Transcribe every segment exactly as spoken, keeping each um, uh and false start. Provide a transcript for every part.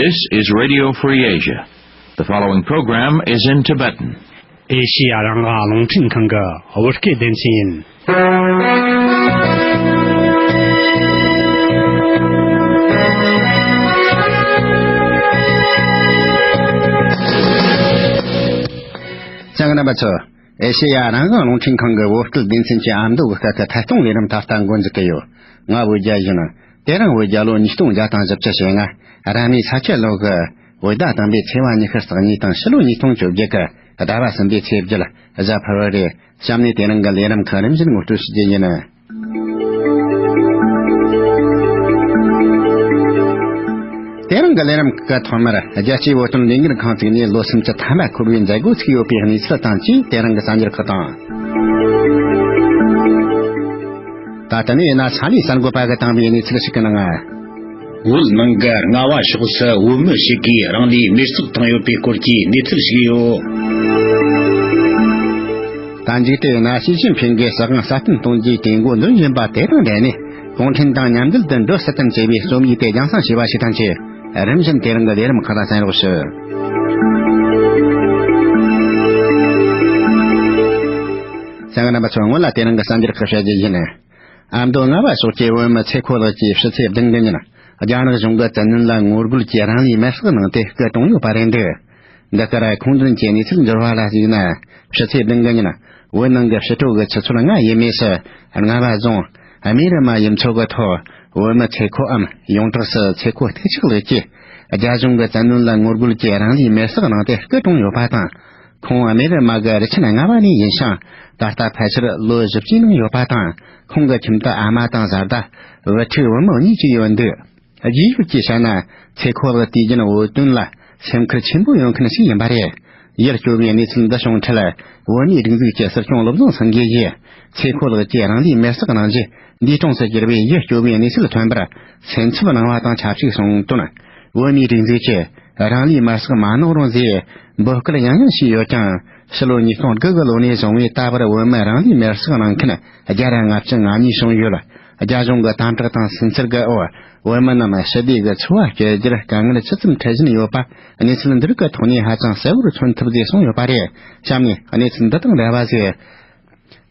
This is Radio Free Asia. The following program is in Tibetan. ཨེ་ཤི་ཡ་རང་དབང་རླུང་འཕྲིན་ཁང་གི་བོད་སྐད་སྡེ་ཚན་ཡིན། གསན་མཁན་རྣམ་པ་ཚོ། ཨེ་ཤེ་ཡ་རང་དབང་རླུང་འཕྲིན་ཁང་གི་བོད་སྐད་སྡེ་ཚན་གྱི་ཨ་མདོ་གི་སྐད་ཀྱི་ཐད་གཏོང་ལས་རིམ་ད་ལྟ་འགོ་འཛུགས་ཀྱི་ཡོད། ང་བོད་རྒྱལ་ཡིན། དེ་རིང་བོད་རྒྱལ་ལོ་ཉིས་སྟོང་བརྒྱ་དང་བཞི་བཅུ་ཞེ་ལྔ། རབ་གནས་ས་ཁྱི་ལོ་གི་བོད་ཟླ་དང་པོའི་ཚེས་པ་ཉི་ཤུ་རྩ་གཉིས་དང་ཕྱི་ལོ་ཉིས་སྟོང་བཅོ་བརྒྱད་ཀྱི་ཟླ་བ་གསུམ་པའི་ཚེས་བརྒྱད་གཟའ་ཕུར་བུ་རེད། གཤམ་ནས་དེ་རིང་གི་ལས་རིམ་ཁག་རིམ་བཞིན་ངོ་སྤྲོད་ཞུ་རྒྱུ་ཡིན། དེ་རིང་གི་ལས་རིམ་ཁག་ཐོག་མར་རྒྱལ་སྤྱིའི་བོད་དོན་ལས་འགུལ་ཁང་བཙུགས་ནས་ལོ་སུམ་ཅུ་ཐམ་པ་འཁོར་བའི་མཛད་སྒོ་ཚུགས་ཡོད་པའི་གནས་ཚུལ་དང་བཅས་དེ་རིང་གི་གསར་འགྱུར་ཁག་དང་། ད་ལྟ་ནས་ཡིན་ན་ས་གནས་གསར་འགོད་པ་གིས་བཏང་བའི་གནས་ཚུལ་ཞིག་གི་ནང་། བོད་ནང་གི་རྔ་བ་ཕྱོགས་སུ་བོད་མི་ཞིག་གིས་རང་ལུས་མེར་སྲེག་བཏང་ཡོད་པའི་སྐོར་གྱི་གནས་ཚུལ་ཞིག་ཡོད། ད་མཇུག་དེ་ཡིན་ན་ཞི་ཅིན་ཕིང་གིས་སྲིད་དབང་སྲ་བརྟན་གཏོང་རྒྱུའི་གྲོས་འགོ་འདོན་བཞིན་པ་དེ་དང་འབྲེལ་ནས་གུང་ཁྲན་ཏང་མཉམ་འབྲེལ་དུ་འགྲོ་སྲིད་དམ་ཅེས་པའི་རྩོམ་ཡིག་དེ་རྒྱང་སྲིང་བྱས་པ་ཞིག་དང་བཅས། རིམ་བཞིན་དེ་རིང་གི་ལས་རིམ་ཁག་ལ་གསན་རོགས་ཞུ། གསན་མཁན་རྣམ་པ་ཚོ། སྔོན་ལ་དེ་རིང་གི་གསར་འགྱུར་ཁག་བཤད་རྒྱུ་ཡིན། ཨ་མདོ་རྔ་བ་ཕྱོགས་ཀྱི་བོད་མི་ཚེ་མཁོ་ལགས་ཀྱིས་ཕྱི་ཚེས་བདུན་གི་ཉིན་རྒྱ་ནག་གཞུང་གི་བཙན་གནོན་ལ་ངོ་རྒོལ་གྱིས་རང་ལུས་མེར་སྲེག་གནང་སྟེ་སྐུ་གྲོངས་ཡོད་པ་རེད་འདུག། འདི་གར་ཁུངས་ལྡན་གྱི་གནས་ཚུལ་འབྱོར་བ་ལ་གཞིགས་ན། ཕྱི་ཚེས་བདུན་གི་ཉིན་བོད་ནང་གི་ཕྱི་དྲོ་གི་ཆུ་ཚོད་ལྔ་ཡས་མས་སུ་རྔ་བ་རྫོང་ཨ་མེ་རི་མ་ཡུལ་ཚོ་གི་ཐོག་བོད་མི་ཚེ་མཁོའམ་ཡོངས་གྲགས་སུ་ཚེ་མཁོ་སྟག་ཆག་ལགས་ཀྱིས་རྒྱ་གཞུང་གི་བཙན་གནོན་ལ་ངོ་རྒོལ་གྱིས་རང་ལུས་མེར་སྲེག་གནང་སྟེ་སྐུ་གྲོངས་ཡོད་པ་དང་། ཁོང་ཨ་མེ་རི་མ་གི་རི་ཆེན་རྔ་བ་ནས་ཡིན་ཞིང་། ད་ལྟ་ཕལ་ཆེར་ལོ་བཞི་བཅུའི་ནང་ཡོད་པ་དང་། ཁོང་གི་ཁྱིམ་དུ་ཨ་མ་དང་བཟའ་ཟླ། བུ་ཕྲུག་བུ་མོ་གཉིས་བཅས་ཡོད་འདུག། རྗེས་ཤུལ་གྱི་ཤ་ན་ཚེ་མཁོ་ལགས་དུས་རྒྱུན་བོད་དོན་ལ་སེམས་ཁུར་ཆེན་པོ་ཡོད་མཁན་ཞིག་ཡིན་པ་རེད། ཡུལ་སྐྱོ་བའི་གནས་ཚུལ་འདི་བྱུང་འཕྲལ། བོད་མིའི་སྒྲིག་འཛུགས་ཀྱི་སྲིད་སྐྱོང་བློ་བཟང་སེང་གེ་ཡིས་ཚེ་མཁོ་ལགས་ཀྱིས་རང་ལུས་མེར་སྲེག་གནང་རྗེས། འདས་གྲོངས་སུ་གྱུར་བའི་ཡུལ་སྐྱོ་བའི་གནས་ཚུལ་ཐོན་པར་སེམས་འཚབ་གནང་བ་དང་ཆབས་ཅིག་གསུངས་དོན། བོད་མིའི་སྒྲིག་འཛུགས་ཀྱིས་རང་ལུས་མེར་སྲེག་མ་གནང་རོགས་ཞེས་འབོད་སྐུལ་ཡང་ཡང་བྱས་ཡོད་ཀྱང་། ཕྱི་ལོ་ཉིས་སྟོང་དགུ་གི་ལོ་ནས་བཟུང་བའི་ད་བར་བོད་མི་རང་ལུས་མེར་སྲེག་གནང་མཁན་བརྒྱ་དང་ལྔ་བཅུ་ང་གཉིས་བྱུང་ཡོད། རྒྱ་གཞུང་གི་དམ་དྲག་དང་སུན་གཙེར་གྱི་འོག་བོད་མི་རྣམས་ཞི་བདེ་གི་འཚོ་བ་སྐྱེལ་རྒྱུར་དཀའ་ངལ་ཇི་ཙམ་འཕྲད་བཞིན་ཡོད་པ་གནས་ཚུལ་འདི་རིགས་ཀྱི་ཐོག་ནས་ཧ་ཅང་གསལ་བོར་མཚོན་ཐུབ་ཅེས་གསུངས་ཡོད་པ་རེད། གཤམ་ནས་གནས་ཚུལ་འདི་དང་འབྲེལ་བ་ཞིག།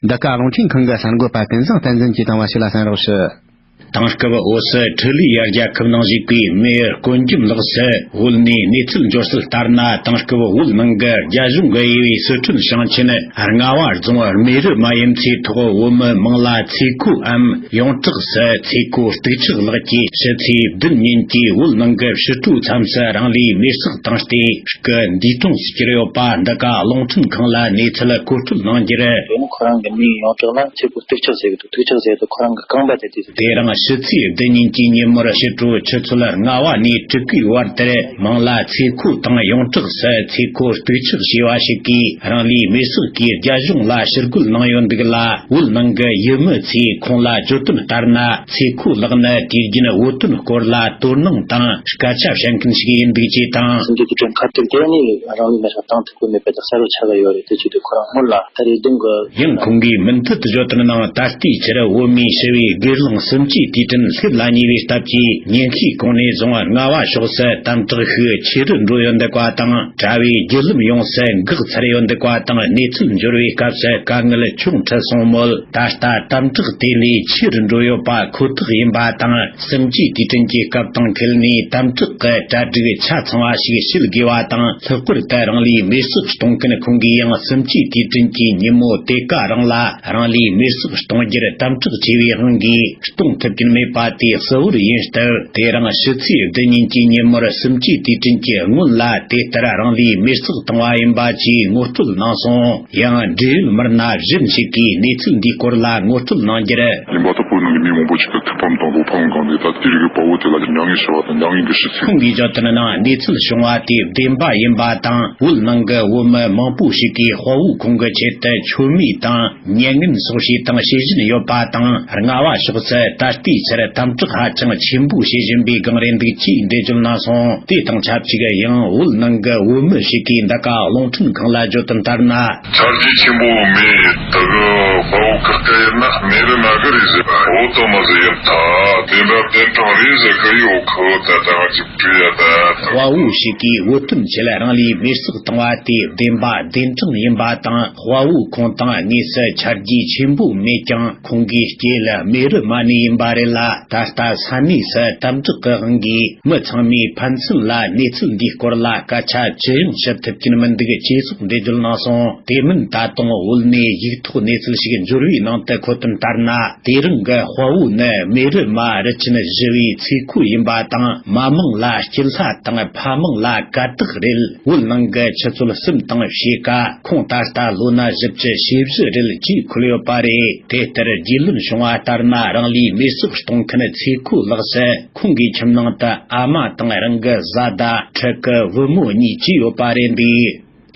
འདི་ག་རླུང་འཕྲིན་ཁང་གི་གསར་འགོད་པ་ཀུན་བཟང་བསྟན་འཛིན་གྱིས་བཏང་བ་ཞིག་ལ་གསན་རོགས་ཞུ། དེང་སྐབས་འོད་ཟེར་འཕྲུལ་ལས་ཡར་རྒྱས་ཁུལ་ནང་བཞུགས་པའི་མེ་ཡར་ཀོན་ཇིམ་ལགས་སུ་བོད་ནས་གནས་ཚུལ་འབྱོར་གསལ་ལྟར་ན། དེང་སྐབས་བོད་ནང་གི་རྒྱ་གཞུང་གིས་དབྱེ་བའི་སི་ཁྲོན་ཞིང་ཆེན་རྔ་བ་རྫོང་རྨེ་རུ་མ་ཡུལ་མཚོའི་ཐོག་བོད་མི་མང་ལ་ཚེ་མཁོའམ་ཡོངས་གྲགས་སུ་ཚེ་མཁོ་སྟག་ཆག་ལགས་ཀྱིས་ཕྱི་ཚེས་བདུན་ཉིན་གྱི་བོད་ནང་གི་ཕྱི་དྲོའི་མཚམས་སུ་རང་ལུས་མེར་སྲེག་བཏང་སྟེ། སྐུ་འདས་གྲོངས་སུ་གྱུར་ཡོད་པ་འདི་ག་རླུང་འཕྲིན་ཁང་ལ་གནས་ཚུལ་མཁོ་སྤྲོད་གནང་རྒྱུར། དེ་ནི་ཁོ་རང་གི་མིང་ཡོངས་གྲགས་ལ་ཚེ་མཁོ་སྟག་ཆག་ཟེར་གི་འདུག། སྟག་ཆག་ཟེར་དུས་ཁོ་རང་གི་རྐང་པ་དེ་དེ་དེ་རིང་ཕྱི་ཚེས་བདུན་ཉིན་གྱི་ཉིན་མོར་ཕྱི་དྲོ་ཆུ་ཚོད་ལྔ་པ་ནས་དྲུག་པའི་བར་དེར་མང་ལ་ཚེ་མཁོ་དང་ཡོངས་གྲགས་སུ་ཚེ་མཁོ་སྟག་ཆག་ཞེས་པ་ཞིག་གིས་རང་ལུས་མེར་སྲེག་གིས་རྒྱ་གཞུང་ལ་ཕྱིར་རྒོལ་གནང་ཡོད་འདུག་ལ། བོད་ནང་གི་ཡུལ་མི་ཚོས་ཁོང་ལ་བརྗོད་དོན་ལྟར་ན། ཚེ་མཁོ་ལགས་ནི་དུས་རྒྱུན་བོད་དོན་སྐོར་ལ་དོ་སྣང་དང་སྐད་ཆ་བཤད་མཁན་ཞིག་ཡིན་འདུག་ཅེས་དང་། སེམས་ཀྱི་དུས་དྲན་ཁ་ཐུག་དེ་ནི་རང་ལུས་མེར་སྲེག་བཏང་ཐུབ་ཀྱི་མེད་པའི་དག་གསལ་པོ་ཆགས་ཀྱི་ཡོད་རེད། དེ་བྱེད་དུས་ཁོ་རང་སྔོན་ལ་ད་རེས་བདུན་གི། ཡང་ཁོང་གིས་མུ་མཐུད་དུ་བརྗོད་དོན་ནང་། ད་ལྟའི་ཆར་བོད་མིའི་ཞི་བའི་སྒེར་ལངས་གསུམ་བཅུའི་དུས་དྲན་སླེབས་ལ་ཉེ་བའི་སྟབས་ཀྱིས། ཉིན་ཤས་གོང་ནས་བཟུང་རྔ་བ་ཕྱོགས་སུ་དམ་དྲག་ཤུགས་ཆེ་རུ་འགྲོ་ཡོད་འདུག་པ་དང་། གྲྭ་བའི་བརྒྱུད་ལམ་ཡོངས་སུ་འགག་ཚར་ཡོད་འདུག་པ་དང་། གནས་ཚུལ་འབྱོར་བའི་སྐབས་སུ་དཀའ་ངལ་ཆེ་རུ་འཕྲད་སོང་མོད། ད་ལྟ་དམ་དྲག་དེ་ལས་ཆེ་རུ་འགྲོ་ཡོད་པ་ཁོ་ཐག་ཡིན་པ་དང་། གསུམ་བཅུའི་དུས་དྲན་གྱི་སྐབས་དང་འཁེལ་ནས་དམ་དྲག་གི་གྲ་སྒྲིག་ཆ་ཚང་བ་ཞིག་བྱེད་དགོས་པ་དང་། ལྷག་པར་དུ་རང་ལུས་མེར་སྲེག་གཏོང་མཁན་ཁོང་གིས་ཡང་གསུམ་བཅུའི་དུས་དྲན་གྱི་ཉིན་མོ་དེ་ག་རང་ལ་རང་ལུས་མེར་སྲེག་གཏོང་རྒྱུར་དམ་དྲག་ཆེ་བའི་དབང་གིས་གཏོང་ཐུབ་ཀྱིན་མེད་པ་དེ་གསལ་བོར་ཡིན་སྟབས། དེ་རིང་ཕྱི་ཚེས་བདུན་ཉིན་གྱི་ཉིན་མོར་གསུམ་བཅུའི་དུས་དྲན་གྱི་སྔོན་ལ་དེ་ལྟར་རང་ལུས་མེར་སྲེག་བཏང་བ་ཡིན་པ་བཅས་ངོ་སྤྲོད་གནང་སོང་། ཡང་འབྲེལ་ཡོད་མི་སྣ་གཞན་ཞིག་གིས་གནས་ཚུལ་འདིའི་སྐོར་ལ་ངོ་སྤྲོད་གནང་རྒྱུར། ཡིན་པ་ལྟ་བུ་ནང་གི་མི་མང་པོ་ཞིག་གི་ཐུགས་ཕམ་དང་བློ་ཕམ་སྒང་ནས། ད་དེ་རིགས་ཀྱི་དཔའ་བོ་དེ་ལ་མྱ་ངན་ཞུ་བ་དང་། མྱ་ངན་གྱི་ཞུ་ཚིག། ཁོང་གིས་བརྗོད་དོན་ནང་། གནས་ཚུལ་བྱུང་བ་དེ་བདེན་པ་ཡིན་པ་དང་། བོད་ནང་གི་བོད་མི་མང་པོ་ཞིག་གིས་དཔའ་བོ་ཁོང་གི་ཆེད་དུ་མཆོད་མེ་དང་མྱ་ངན་སོགས་བྱས་དང་བྱེད་བཞིན་ཡོད་པ་དང་། རྔ་བ་ཕྱོགས་སུ་ད་ལྟའི་ཆར་དམ་དྲག་ཧ་ཅང་ཆེན་པོ་བྱེད་བཞིན་པའི་སྒང་རེད་འདུག་ཅེས་འགྲེལ་བརྗོད་གནང་སོང་། དེ་དང་ཆབས་ཅིག། ཡང་བོད་ནང་གི་བོད་མི་ཞིག་གིས་འདི་ག་རླུང་འཕྲིན་ཁང་ལ་བརྗོད་དོན་ལྟར་ན། ཆར་རྒྱུན་ཆེན་པོ་མེད། ད་གི་དཔའ་བོ་ཁག་ཁ་ཡིན་ན་རྨེ་རུ་མ་གི་རེད་ཟེར། འོ་ད་མ་ཟེར་ཡིན་ད། བདེན་པ་བདེན་དྲང་རེད་ཟེར་གི་ཡོད་ཁོ་ད་ད་ཅིག་བྲིས་ཡ་ད། དཔའ་བོ་ཞིག་གིས་བོད་དོན་ཆེད་རང་ལུས་མེར་སྲེག་བཏང་བ་དེ་བདེན་པ་བདེན་དྲང་ཡིན་པ་དང་། དཔའ་བོ་ཁོང་དང་དངོས་སུ་ཆ་རྒྱུས་ཆེན་པོ་མེད་ཀྱང་། ཁོང་གི་སྐྱེས་ལ་མེ་རི་མ་ནས་ཡིན་པ་རེད་ལ། ད་ལྟ་ས་གནས་སུ་དམ་དྲག་གི་དབང་གིས་མི་ཚང་མས་ཕན་ཚུན་ལ་གནས་ཚུལ་འདིའི་སྐོར་ལ་སྐད་ཆ་ཅི་ཡང་བཤད་ཐུབ་ཀྱིན་མི་འདུག་ཅེས་སོགས་འགྲེལ་བརྗོད་གནང་སོང་། དེ་མིན་ད་དུང་བོད་ནས་ཡིག་ཐོག་གནས་ཚུལ་ཞིག་འབྱོར་བའི་ནང་དུ་འཁོད་དོན་ལྟར་ན། དེ་རིང་གི་དཔའ་བོ་ནི་མེ་རི་མ་རི་ཆེན་བཞི་བའི་ཚེ་མཁོ་ཡིན་པ་དང་། མ་མང་ལ་སྐྱིད་ལྷ་དང་ཕ་མང་ལ་དགའ་རྟགས་རེད། བོད་ནང་གི་ཆུ་ཚོད་གསུམ་དང་ཕྱེད་ཀ། ཁོང་ད་ལྟ་ལོ་ན་བཞི་བཅུ་ཞེ་བཞི་རེད་ཅེས་འཁོད་ཡོད་པ་རེད། དེ་ལྟར་རྒྱུས་ལོན་བྱུང་བ་ལྟར་ན། རང་ལུས་མེར་སྲེག་གཏོང་མཁན་ཚེ་མཁོ་ལགས་སུ་ཁོང་གི་ཁྱིམ་ནང་དུ་ཨ་མ་དང་རང་གི་བཟའ་ཟླ། ཕྲུ་གུ་བུ་མོ་གཉིས་བཅས་ཡོད་པ་རེད་འདུག་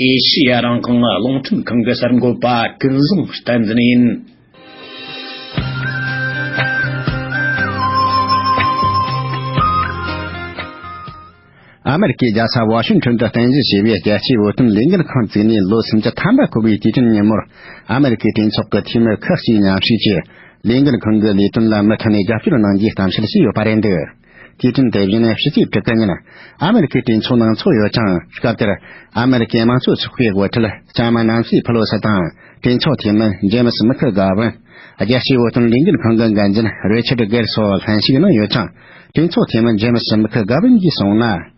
ཨེ་ཤེ་ཡ་རང་དབང་རླུང་འཕྲིན་ཁང་གི་གསར་འགོད་པ་ཀུན་བཟང་བསྟན་འཛིན་ཡིན། ཨ་མེ་རི་ཀའི་རྒྱལ་ས་ཝ་ཤིང་ཊོན་དུ་རྟེན་གཞི་བྱས་པའི་རྒྱལ་སྤྱིའི་བོད་དོན་ལས་འགུལ་ཁང་བཙུགས་ནས་ལོ་སུམ་ཅུ་ཐམ་པ་འཁོར་བའི་དུས་དྲན་ཉིན་མོར། ཨ་མེ་རི་ཀའི་གྲོས་ཚོགས་ཀྱི་འཐུས་མི་ཁག་ཅིག་མཉམ་ཞུགས་ཀྱིས་ལས་འགུལ་ཁང་གི་ལས་དོན་ལ་མུ་མཐུད་ནས་རྒྱབ་སྐྱོར་གནང་རྒྱུའི་གཏམ་བཤད་བྱས་ཡོད་པ་རེད་འདུག་དུས་དྲན་དེ་བཞིན་ཕྱི་ཚེས་དྲུག་གི་ཉིན་ཨ་མེ་རི་ཀའི་གྲོས་ཚོགས་ནང་ཚོགས་ཡོད་ཅིང་། སྐབས་དེར་ཨ་མེ་རི་ཀའི་དམངས་གཙོ་ཚོགས་པའི་དབུ་ཁྲིད་ལྕམ་ནན་སི་ཕེ་ལོ་སི་དང་། གྲོས་ཚོགས་འཐུས་མི་ཇེམ་སི་མི་ཁེ་གྷ་ཝན། རྒྱལ་སྤྱིའི་བོད་དོན་ལས་འགུལ་ཁང་གི་འགན་འཛིན་རི་ཆར་གེར་སོགས་ལྷན་ཞུགས་གནང་ཡོད་ཅིང་། གྲོས་ཚོགས་འཐུས་མི་ཇེམ་སི་མི་ཁེ་གྷ་ཝན་གྱིས་གསུངས་ན།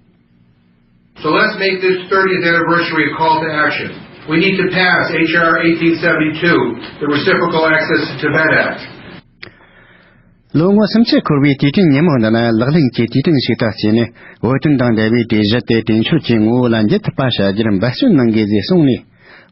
So let's make this thirtieth anniversary a call to action. We need to pass H R eighteen seventy-two, the Reciprocal Access to Tibet Act. ལོ་ངོ་སུམ་ཅུ་འཁོར་བའི་དུས་དྲན་ཉིན་མོ་འདི་ནི་ལག་ལེན་གྱི་དུས་དྲན་ཞིག་ཏུ་བརྩིས་ནས། བོད་དོན་དང་འབྲེལ་བའི་གྲོས་གཞི་དེ་དོན་འཁྱོལ་གྱི་ངོ་བོ་ལ་འགྱུར་ཐུབ་པ་བྱ་རྒྱུར་འབད་བརྩོན་གནང་དགོས་ཞེས་གསུངས་ནས།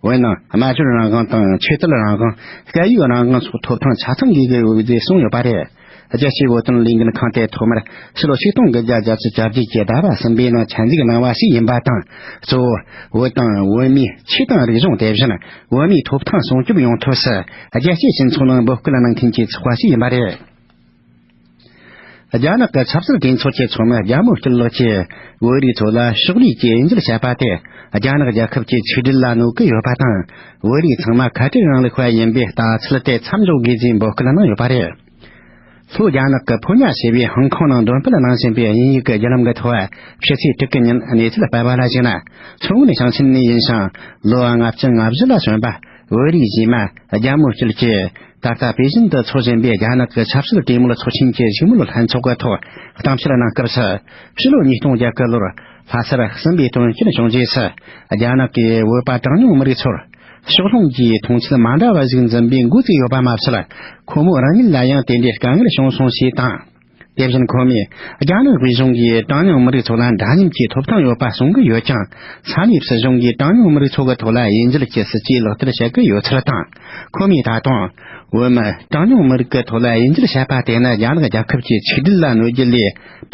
འོན་ནང་སྨྲ་བརྗོད་རང་དབང་དང་ཆོས་དད་རང་དབང་། སྐད་ཡིག་རང་དབང་སོགས་ཐོབ་ཐང་ཆ་ཚང་དགོས་ཀྱི་ཡོད་ཅེས་གསུངས་ཡོད་པ་རེད། རྒྱལ་སྤྱིའི་བོད་དོན་ལས་འགུལ་ཁང་དེ་ཐོག་མར་ཕྱི་ལོ་ཆིག་སྟོང་དགུ་བརྒྱ་བརྒྱད་ཅུ་གྱ་བརྒྱད་ཀྱི་ཟླ་བ་གསུམ་པའི་ནང་ཆེད་འཛུགས་གནང་བ་ཞིག་ཡིན་པ་དང་། གཙོ་བོ་བོད་དང་བོད་མིའི་ཆོས་དང་རིག་གཞུང་། དེ་བཞིན་བོད་མིའི་ཐོབ་ཐང་སྲུང་སྐྱོབ་ཡོང་ཐབས་སུ་རྒྱལ་སྤྱིའི་སྤྱི་ཚོགས་ནང་འབོད་སྐུལ་གནང་མཁན་གྱི་ཚོགས་པ་ཞིག་ཡིན་པ་རེད། རྒྱ་ནག་གི་ཆབ་སྲིད་གྲོས་ཚོགས་ཀྱི་ཚོགས་མི་རྒྱ་མོ་སྐྱིད་ལགས་ཀྱིས། བོད་རིགས་ཚོ་ལ་ཕྱོགས་རིས་ཀྱི་དབྱེ་འབྱེད་བྱ་བ་དེ་རྒྱ་ནག་རྒྱལ་ཁབ་ཀྱི་ཆིག་སྒྲིལ་ལ་གནོད་ཀྱི་ཡོད་པ་དང་། བོད་རིགས་ཚང་མ་ཁ་བྲལ་རིང་ལུགས་པ་ཡིན་པའི་ལྟ་ཚུལ་དེ་མཚམས་འཇོག་དགོས་ཅེས་འབོད་སྐུལ་གནང་ཡོད་པ་རེད། ལྷོ་རྒྱ་ནག་གི་ཕོ་ཉ་ཞེས་པའི་ཧོང་ཀོང་ནང་འདོན་སྤེལ་གནང་བཞིན་པའི་དབྱིན་ཡིག་གི་བརྒྱུད་ལམ་གྱི་ཐོག་ཕྱི་ཚེས་དྲུག་གི་ཉིན་གནས་ཚུལ་སྤེལ་བ་ལ་གཞིགས་ན། མཚོ་སྔོན་ཞིང་ཆེན་ནས་ཡིན་ཞིང་། ལོ་ལྔ་བཅུ་ང་བཞི་ལ་སོན་པ་བོད་རིགས་གཞས་མ་རྒྱ་མོ་སྐྱིད་ཀྱིས། ད་ལྟ་པེ་ཅིན་དུ་འཚོགས་བཞིན་པའི་རྒྱ་ནག་གི་ཆབ་སྲིད་གྲོས་མོལ་ཚོགས་ཆེན་གྱི་བཞུགས་མོལ་ལྷན་ཚོགས་ཀྱི་ཐོག་གཏམ་བཤད་གནང་སྐབས་སུ། ཕྱི་ལོ་ཉིས་སྟོང་བརྒྱད་ཀྱི་ལོར་ལྷ་སར་གསུམ་པའི་དོན་རྐྱེན་བྱུང་རྗེས་སུ། རྒྱ་ནག་གིས་བོད་པ་གྲངས་ཉུང་མི་རིགས་ཚོར་ཕྱོགས་ལྷུང་གིས་མཐོང་ཚུལ་མ་འདྲ་བ་ཞིག་འཛིན་པའི་འགོ་བཙུགས་ཡོད་པ་མ་ཟད། ཁོ་མོ་རང་ཉིད་ལ་ཡང་དེ་འདྲའི་དཀའ་ངལ་བྱུང་སོང་ཞེས་དང་། དེ་བཞིན་ཁོ་མོས། རྒྱ་ནག་དབུས་གཞུང་གིས་གྲངས་ཉུང་མི་རིགས་ཚོ་ལ་འདྲ་མཉམ་གྱི་ཐོབ་ཐང་ཡོད་པ་གསུང་གི་ཡོད་ཀྱང་། ས་གནས་སྲིད་གཞུང་གིས་གྲངས་ཉུང་མི་རིགས་ཚོ་གི་ཐོག་ལ་དབྱེ་འབྱེད་ཀྱི་སྲིད་ཇུས་ལག་བསྟར་བྱེད་ཀྱི་ཡོད་ཚུལ་དང་། ཁོ་མོས་ད་དུང་། བོད་མི་གྲངས་ཉུང་མི་རིགས་ཀྱི་ཐོག་ལ་དབྱེ་འབྱེད་བྱས་པ་དེ་ནི་རྒྱ་ནག་རྒྱལ་ཁབ་ཀྱི་ཆིག་སྒྲིལ་ལ་གནོད་རྒྱུ་ལས་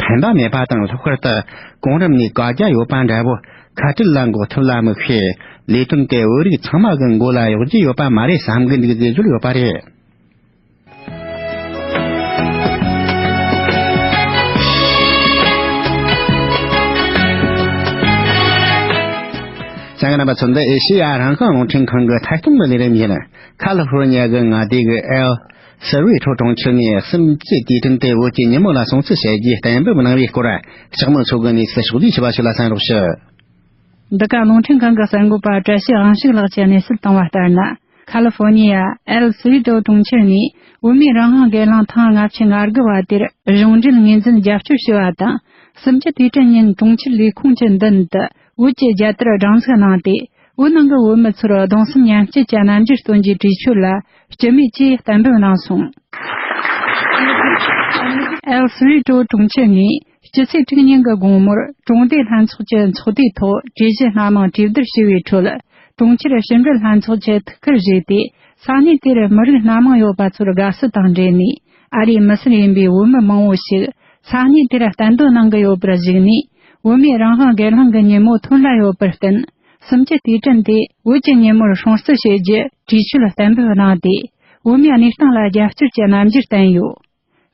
ཕན་པ་མེད་པ་དང་། ལྷག་པར་དུ་གོང་རིམ་ནས་བཀའ་རྒྱ་ཡོད་པ་འདྲ་བོ་ཁ་བྲལ་ལ་འགོག་ཐབས་ལ་དམིགས་པའི་ལས་དོན་དེ་བོད་རིགས་ཚང་མ་གི་མགོ་ལ་གཡོག་རྒྱུ་ཡོད་པ་མ་རེད་བསམ་གི་འདུག་ཅེས་བརྗོད་ཡོད་པ་རེད། གསན་མཁན་རྣམ་པ་ཚོ། འདི་ཨེ་ཤེ་ཡ་རང་དབང་རླུང་འཕྲིན་ཁང་གི་ཐད་གཏོང་གི་ལས་རིམ་ཡིན། ཁ་ལི་ཧྥོར་ཉི་ཡ་གི་མངའ་སྡེ་གི་ཨེལ་སི་རི་ཊོ་གྲོང་ཁྱེར་ནས་སུམ་ཅུ་དུས་དྲན་དེ་བོད་ཀྱི་ཉིན་མོ་ལ་སྲུང་བརྩི་བྱ་རྒྱུའི་གཏན་འབེབས་གནང་བའི་སྐོར། ལྕགས་མོ་མཚོ་གི་གནས་ཚུལ་ཕྱོགས་བསྡུས་ཞུ་བ་ཞིག་ལ་གསན་རོགས་ཞུ། འདི་ག་རླུང་འཕྲིན་ཁང་གི་གསར་འགོད་པ་བཀྲ་ཤིས་དབང་ཕྱུག་ལགས་ཀྱིས་གནས་ཚུལ་བཏང་བ་ལྟར་ན། ཁ་ལི་ཧྥོར་ནི་ཡ་ཨེལ་སི་རི་ཊོ་གྲོང་ཁྱེར་ནས་བོད་མིའི་རང་དབང་སྒེར་ལངས་ཐེངས་ལྔ་བཅུ་ང་དགུ་བ་དེར་གཞུང་འབྲེལ་ངོས་འཛིན་རྒྱབ་སྐྱོར་ཞུ་བ་དང་། སུམ་ཅུ་དུས་དྲན་ཉིན་གྲོང་ཁྱེར་ལས་ཁུངས་ཀྱི་མདུན་དུ་བོད་ཀྱི་རྒྱལ་དར་སྒྲེང་འཛུགས་གནང་སྟེ། བོད་ནང་གི་བོད་མི་ཚོར་གདུང་སེམས་མཉམ་སྐྱེད་ཀྱི་རྣམ་འགྱུར་སྟོན་རྒྱུའི་གྲོས་ཆོད་ལ་སྤྱི་མོས་ཀྱིས་གཏན་འབེབས་གནང་སོང་། ཨེལ་སི་རི་ཊོ་གྲོང་ཁྱེར་ནས་སྤྱི་ཚེས་དྲུག་ཉིན་གྱི་དགོང་མོར་གྲོང་སྡེ་ལྷན་ཚོགས་ཀྱི་ཚོགས་སྡེའི་ཐོག་གྲོས་གཞི་སྣ་མང་གྲོས་བསྡུར་བྱས་པའི་ཁྲོད། གྲོང་ཁྱེར་ཕྱི་འབྲེལ་ལྷན་ཚོགས་ཀྱི་ཐུགས་ཁུར་བཞེས་ཏེ། ས་གནས་དེར་མི་རིགས་སྣ་མང་ཡོད་པ་ཚོར་དགའ་བསུ་དང་འབྲེལ་ནས། ཨ་རིའི་མི་སེར་ཡིན་པའི་བོད་མི་མང་བོ་ཞིག་ས་གནས་དེར་གཏན་སྡོད་གནང་གི་ཡོད་པར་གཞིགས་ནས། བོད་མིའི་རང་དབང་སྒེར་ལངས་ཀྱི་ཉིན་མོ་ཐོན་ལ་ཡོད་པར་བརྟེན། སུམ་ཅུ་དུས་དྲན་དེ་བོད་ཀྱི་ཉིན་མོར་སྲུང་བརྩི་བྱེད་རྒྱུ་གྲོས་ཆོད་གཏན་འབེབས་གནང་སྟེ། བོད་མིའི་གནས་སྟངས་ལ་རྒྱབ་སྐྱོར་གྱི་རྣམ་འགྱུར་བསྟན་ཡོད།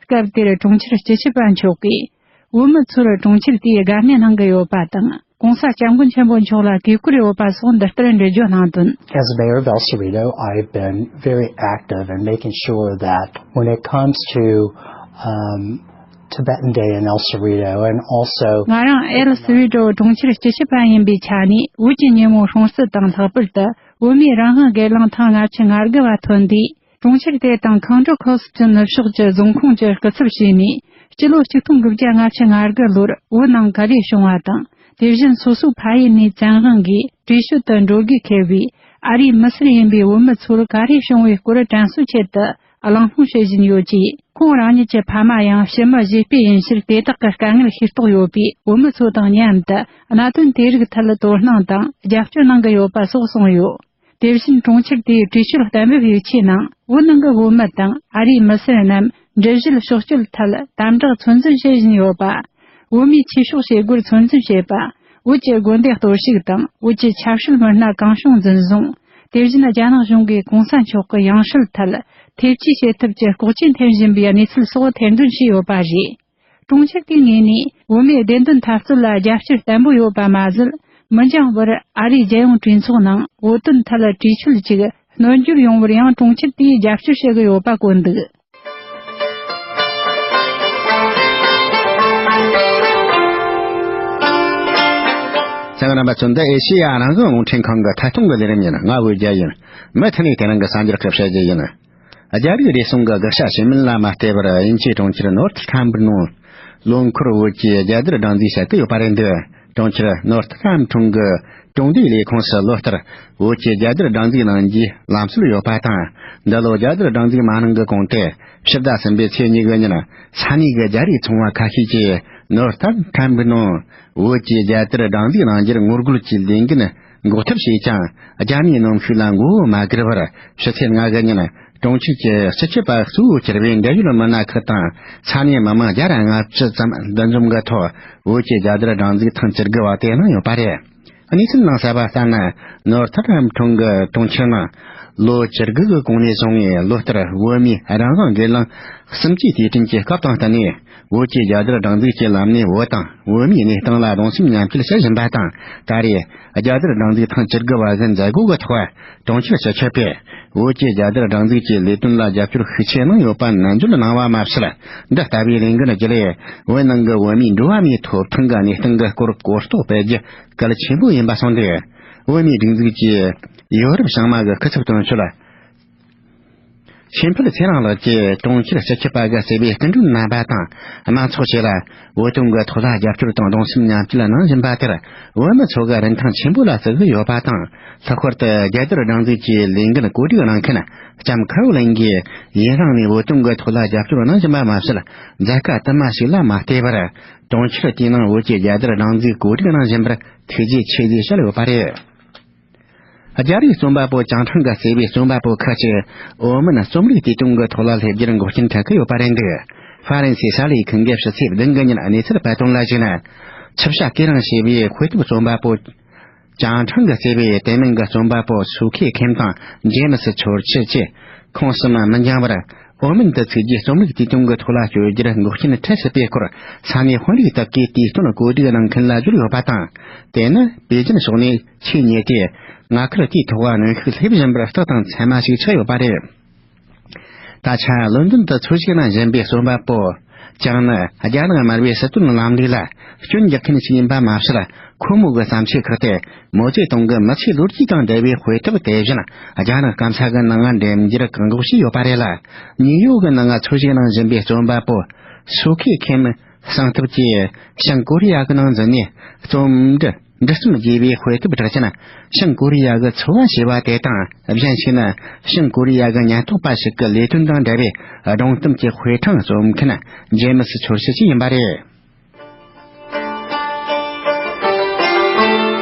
སྐབས་དེར་གྲོང་ཁྱེར་སྤྱི་ཁྱབ་པ་མཆོག་གིས། བོད་མི་ཚོར་གྲོང་ཁྱེར་དེའི་དགའ་གནས་གནང་གི་ཡོད་པ་དང་།༸གོང་ས་༸སྐྱབས་མགོན་ཆེན་པོ་མཆོག་ལ་གུས་བཀུར་ཡོད་པ་སོགས་འདི་ལྟར་འགྲེལ་བརྗོད་གནང་དོན། As mayor of El Cerrito, I've been very active in making sure that when it comes to, um, Tibetan Day in El Cerrito and also ང་རང་ཨེལ་སི་རི་ཏོ་གྲོང་ཁྱེར་སྤྱི་ཁྱབ་པ་ཡིན་པའི་ཆ་ནས། བོད་ཀྱི་ཉིན་མོ་སྲུང་བརྩི་དང་། ལྷག་པར་དུ་བོད་མིའི་རང་དབང་སྒེར་ལངས་ཐེངས་ལྔ་བཅུ་ང་དགུ་བ་ཐོན་དུས། གྲོང་ཁྱེར་དེ་དང་ཁང་ཀྲོ་ཁོ་སི་ཀྱི་ནུབ་ཕྱོགས་ཀྱི་རྫོང་ཁོངས་ཀྱི་སྐུ་ཚབ་བྱས་ནས། སྤྱི་ལོ་ཆིག་སྟོང་དགུ་བརྒྱ་ལྔ་བཅུ་ང་དགུ་ལོར་བོད་ནང་ག་ལེར་བྱུང་བ་དང་། དེ་བཞིན་སོ་སོའི་ཕ་ཡུལ་ནས་བཙན་དབང་གིས་བྲོས་བྱོལ་དུ་འགྲོ་དགོས་འཁེལ་བའི་ཨ་རིའི་མི་སེར་ཡིན་པའི་བོད་མི་ཚོར་ག་རེ་བྱུང་བའི་སྐོར་དྲན་གསོའི་ཆེད་དུ་གླེང་སློང་བྱེད་བཞིན་ཡོད་ཅེས། ཁོང་རང་ཉིད་ཀྱི་ཕ་མ་ཡང་ཕྱི་མི་བཞེས་སྤྲོད་ཡིན་ཕྱིར། དེ་དག་གི་དཀའ་ངལ་ཤེས་རྟོགས་ཡོད་པས། བོད་མི་ཚོ་དང་མཉམ་དུ་གནད་དོན་དེ་རིགས་ཐད་དོ་སྣང་དང་རྒྱབ་སྐྱོར་གནང་གི་ཡོད་པ་སོགས་གསུངས་ཡོད། དེ་བཞིན་གྲོང་ཁྱེར་དེའི་བྲོས་བྱོལ་གཏན་འབེབས་ཡིག་ཆའི་ནང་། བོད་ནང་གི་བོད་མི་དང་ཨ་རིའི་མི་སེར་རྣམས་འགྲུལ་བཞུད་ཕྱོགས་བསྐྱོད་ཐད་དམ་དྲག་ཚོད་འཛིན་བྱེད་བཞིན་ཡོད་པ། བོད་མིའི་ཆོས་ཕྱོགས་བྱེད་སྒོར་ཚོད་འཛིན་བྱེད་པ། བོད་ཀྱི་དགོན་སྡེ་གཏོར་བཤིག་དང་། བོད་ཀྱི་ཆབ་སྲིད་མི་སྣ་གང་བྱུང་འཛིན་བཟུང་། དེ་བཞིན་རྒྱ་ནག་གཞུང་གིས་གོང་ས་མཆོག་གི་ཡང་སྲིད་ཐད་ཐེ་བྱུས་བྱེད་ཐབས་ཀྱི་ལྐོག་ཇུས་འཐེན་བཞིན་པའི་གནས་ཚུལ་སོགས་ཐེར་འདོན་བྱས་ཡོད་པ་རེད། གྲོང་ཁྱེར་དེའི་ངོས་ནས་བོད་མིའི་བདེན་དོན་འཐབ་རྩོད་ལ་རྒྱབ་སྐྱོར་བརྟན་པོ་ཡོད་པ་མ་ཟད། མི་འགྱངས་བར་ཨ་རིའི་རྒྱལ་ཡོངས་གྲོས་ཚོགས་ནང་བོད་དོན་ཐད་བྲོས་བྱོལ་ཅིག་སྣོན་འགྱུར་ཡོང་བར་ཡང་གྲོང་ཁྱེར་དེས་རྒྱབ་སྐྱོར་བྱེད་ཀྱི་ཡོད་པ་བཀོད་འདུག། གསན་མཁན་རྣམ་པ་ཚོ། འདི་ཨེ་ཤེ་ཡ་རང་དབང་རླུང་འཕྲིན་ཁང་གི་ཐད་གཏོང་གི་ལས་རིམ་ཡིན། ང་བོད་རྒྱལ་ཡིན། མུ་མཐུད་ནས་དེ་རིང་གི་གསར་འགྱུར་ཁག་བཤད་རྒྱུ་ཡིན། རྒྱ་རིགས་རེ་ཟུང་གི་དགག་བྱ་བྱེད་མིན་ལ་མ་ལྟོས་པར། དབྱིན་ཇིའི་གྲོང་ཁྱེར་ནོར་ཐི་ཁྲམ་པུ་ནང་ལོ་འཁོར་བོད་ཀྱི་རྒྱལ་དར་སྒྲེང་འཛུགས་བྱེད་ཀྱི་ཡོད་པ་རེད་འདུག། གྲོང་ཁྱེར་ནོར་ཐི་ཁྲམ་ཁྲུང་གི་གྲོང་སྡེའི་ལས་ཁུངས་སུ་ལོ་ལྟར་བོད་ཀྱི་རྒྱལ་དར་སྒྲེང་འཛུགས་གནང་རྒྱུའི་ལམ་སྲོལ་ཡོད་པ་དང་། འདི་ལོ་རྒྱལ་དར་སྒྲེང་འཛུགས་མ་གནང་གི་གོང་དུ། ཕྱི་ཟླ་གསུམ་པའི་ཚེས་གཉིས་གི་ཉིན། ས་གནས་ཀྱི་རྒྱ་རིགས་ཚོང་བ་ཁ་ཤས་ཀྱིས་ནོར་ཐི་ཁྲམ་པུ་ནང་བོད་ཀྱི་རྒྱལ་དར་སྒྲེང་འཛུགས་གནང་རྒྱུར་ངོ་རྒོལ་གྱི་ལས་འགུལ་འགོག་ཐབས་བྱས་ཀྱང་། རྒྱ་མིའི་གནོན་ཤུགས་ལ་མགོ་བོ་མ་སྒུར་བར། ཕྱི་ཚེས་ལྔ་གི་ཉིན་གྲོང་ཁྱེར་གྱི་སྤྱི་ཁྱབ་པ་གཙོ་བོ་གྱུར་པའི་འབྲེལ་ཡོད་མི་སྣ་ཁག་དང་། ས་གནས་མི་མང་བརྒྱ་དང་ལྔ་བཅུ་ཙམ་འདུ་འཛོམས་ཀྱི་ཐོག་བོད་ཀྱི་རྒྱལ་དར་སྒྲེང་འཛུགས་ཐེངས་བཅུ་དགུ་བ་དེ་གནང་ཡོད་པ་རེད། གནས་ཚུལ་ནང་གསལ་བ་ལྟར་ན། ནོར་ཐི་ཁྲམ་ཁྲུང་གི་གྲོང་ཁྱེར་ནང་ལོ་བཅུ་དགུ་གི་གོང་ནས་བཟུང་ངས་ལོ་ལྟར་བོད་མིའི་རང་དབང་སྒེར་ལངས་གསུམ་བཅུའི་དུས་དྲན་གྱི་སྐབས་དང་བསྟུན་ནས། བོད་ཀྱི་རྒྱལ་དར་སྒྲེང་འཛུགས་ཀྱི་ལམ་ནས་བོད་དང་བོད་མིའི་གནས་སྟངས་ལ་གདུང་སེམས་མཉམ་སྐྱེད་བྱེད་བཞིན་པ་དང་། ད་རེས་རྒྱལ་དར་སྒྲེང་འཛུགས་ཐེངས་བཅུ་དགུ་བ་གི་མཛད་སྒོ་གི་ཐོག་གྲོང་ཁྱེར་སྤྱི་ཁྱབ་པས་བོད་ཀྱི་རྒྱལ་དར་སྒྲེང་འཛུགས་ཀྱི་ལས་དོན་ལ་རྒྱབ་སྐྱོར་ཤུགས་ཆེ་གནང་ཡོད་པ་ནན་བརྗོད་གནང་བ་མ་ཟད། འདི་ལྟ་བུའི་ལས་འགུལ་བརྒྱུད་ལས། བོད་ནང་གི་བོད་མིའི་འགྲོ་བ་མིའི་ཐོབ་ཐང་གི་གནས་སྟངས་ཀྱི་སྐོར་གོ་རྟོགས་སྤེལ་རྒྱུ་གལ་ཆེན་པོ་ཡིན་པ་གསུངས་ཏེ། བོད་མིའི་སྒྲིག་འཛུགས་ཀྱི་ཡོ་རོབ་བྱང་མ་གི་སྐུ་ཚབ་དོན་གཅོད་ཆོས་འཕེལ་ཚེ་རིང་ལགས་ཀྱིས་གྲོང་ཁྱེར་སྤྱི་ཁྱབ་པ་གི་གཙོས་པའི་སྐུ་མགྲོན་རྣམ་པ་དང་། མང་ཚོགས་བཅས་ལ་བོད་དོན་གྱི་ཐོག་ལ་རྒྱབ་སྐྱོར་དང་གདུང་སེམས་མཉམ་སྐྱེད་གནང་བཞིན་པ་དེར། བོད་མི་ཚོ་གི་རིན་ཐང་ཆེན་པོ་ལ་བརྩི་གི་ཡོད་པ་དང་། ལྷག་པར་དུ་རྒྱལ་དར་སྒྲེང་འཛུགས་ཀྱི་ལས་འགུལ་གོ་སྒྲིག་གནང་མཁན་ལྕམ་ཁ་རོ་ལིན་གྱིས་ཡུན་རིང་ནས་བོད་དོན་གྱི་ཐོག་ལ་རྒྱབ་སྐྱོར་གནང་བཞིན་པ་མ་ཟད། མཛད་དཀའ་དུ་མ་ཞིག་ལ་མ་ལྟོས་པར། གྲོང་ཁྱེར་དེའི་ནང་བོད་ཀྱི་རྒྱལ་དར་སྒྲེང་འཛུགས་གོ་སྒྲིག་གནང་བཞིན་པར་ཐུགས་རྗེ་ཆེ་ཞེས་བཤད་ཡོད་པ་རེད། རྒྱ་རིགས་རྩོམ་པ་པོ་ཅང་ཁྲང་གིས་གཙོས་པའི་རྩོམ་པ་པོ་ཁག་ཅིག་འོ་མན་རྩོམ་རིག་དུས་སྟོན་གྱི་ཐོག་ལ་སླེབས་རྒྱུར་འགོག་རྐྱེན་འཕྲད་ཀྱི་ཡོད་པ་རེད་འདུག། ཧྥ་རན་སིའི་གསར་ལས་ཁང་གིས་ཕྱི་ཚེས་བདུན་གི་ཉིན་གནས་ཚུལ་སྤེལ་དོན་ལ་གཞིགས་ན། ཆུ་བྱ་སྐེ་རིང་ཞེས་པའི་དཔེ་དེབ་རྩོམ་པ་པོ་ཅང་ཁྲང་གིས་གཙོས་པའི་དེ་མིན་གྱི་རྩོམ་པ་པོ་སུ་ཁེ་ཁེམ་དང་ཇེ་མི་སི་ཆོར་ཆི་བཅས་ཁོང་གསུམ་མི་འགྱངས་པར། འོ་མན་དུ་ཚུད་རྒྱུའི་རྩོམ་རིག་དུས་སྟོན་གྱི་ཐོག་ལ་བསྐྱོད་རྒྱུར་འགོག་རྐྱེན་འཕྲད་སྲིད་པའི་སྐོར་ས་གནས་དཔོན་རིགས་དག་གིས་དུས་སྟོན་གོ་སྒྲིག་གནང་མཁན་ལ་བརྗོད་ཡོད་པ་དང་། དེ་ནི་པེ་ཅིན་ཕྱོགས་ནས་ཆེས་ཉེ་དུས་མངའ་ཁུལ་དེའི་ཐོག་གནོན་ཤུགས་སླེབས་བཞིན་པར་རྟགས་དང་མཚན་མ་ཞིག་ཆགས་ཡོད་པ་རེད། ད་ཆ་ལོན་ཏོན་དུ་འཚོ་བཞུགས་གནང་བཞིན་པའི་རྩོམ་པ་པོ་ཅང་ནི་རྒྱ་ནག་དམར་པོའི་སྲིད་དོན་ལམ་ལུགས་ལ་སྐྱོན་རྒྱག་མཁན་ཞིག་ཡིན་པ་མ་ཟད། ཁོ་མོ་གི་བརྩམས་ཆོས་ཁག་དེ་མའོ་ཙེ་ཏུང་གི་མི་ཚེའི་ལོ་རྒྱུས་དང་འབྲེལ་བའི་དཔེ་དེབ་དེ་བཞིན་རྒྱ་ནག་སྐམ་ས་གི་ནང་འགྲེམས་འཇལ་བཀག་འགོག་བྱས་ཡོད་པ་རེད་ལ། ཉིའུ་ཡོག་གི་ནང་འཚོ་བཞུགས་གནང་བཞིན་པའི་རྩོམ་པ་པོ་སུ་ཁེ་ཁེམ་གསང་ཐབས་ཀྱིས་བྱང་ཀོ་རི་ཡ་གི་ནང་འཛུལ་ནས་རྩོམ་འབྲི་འབྲི་རྩོམ་རྒྱས་པའི་དཔེ་དེབ་སྒྲིག་ཅིང་། བྱང་ཀོ་རི་ཡ་གི་འཚོ་བ་ཞེས་པ་དེ་དང་། གཞན་ཞིག་ནི་བྱང་ཀོ་རི་ཡ་གི་ཉེན་རྟོག་པ་ཞིག་གི་ལས་དོན་དང་འབྲེལ་བའི་སྒྲུང་གཏམ་གྱི་དཔེ་ཕྲེང་རྩོམ་མཁན་ཇེ་མི་སི་ཆོར་ཆི་ཡིན་པ་རེད།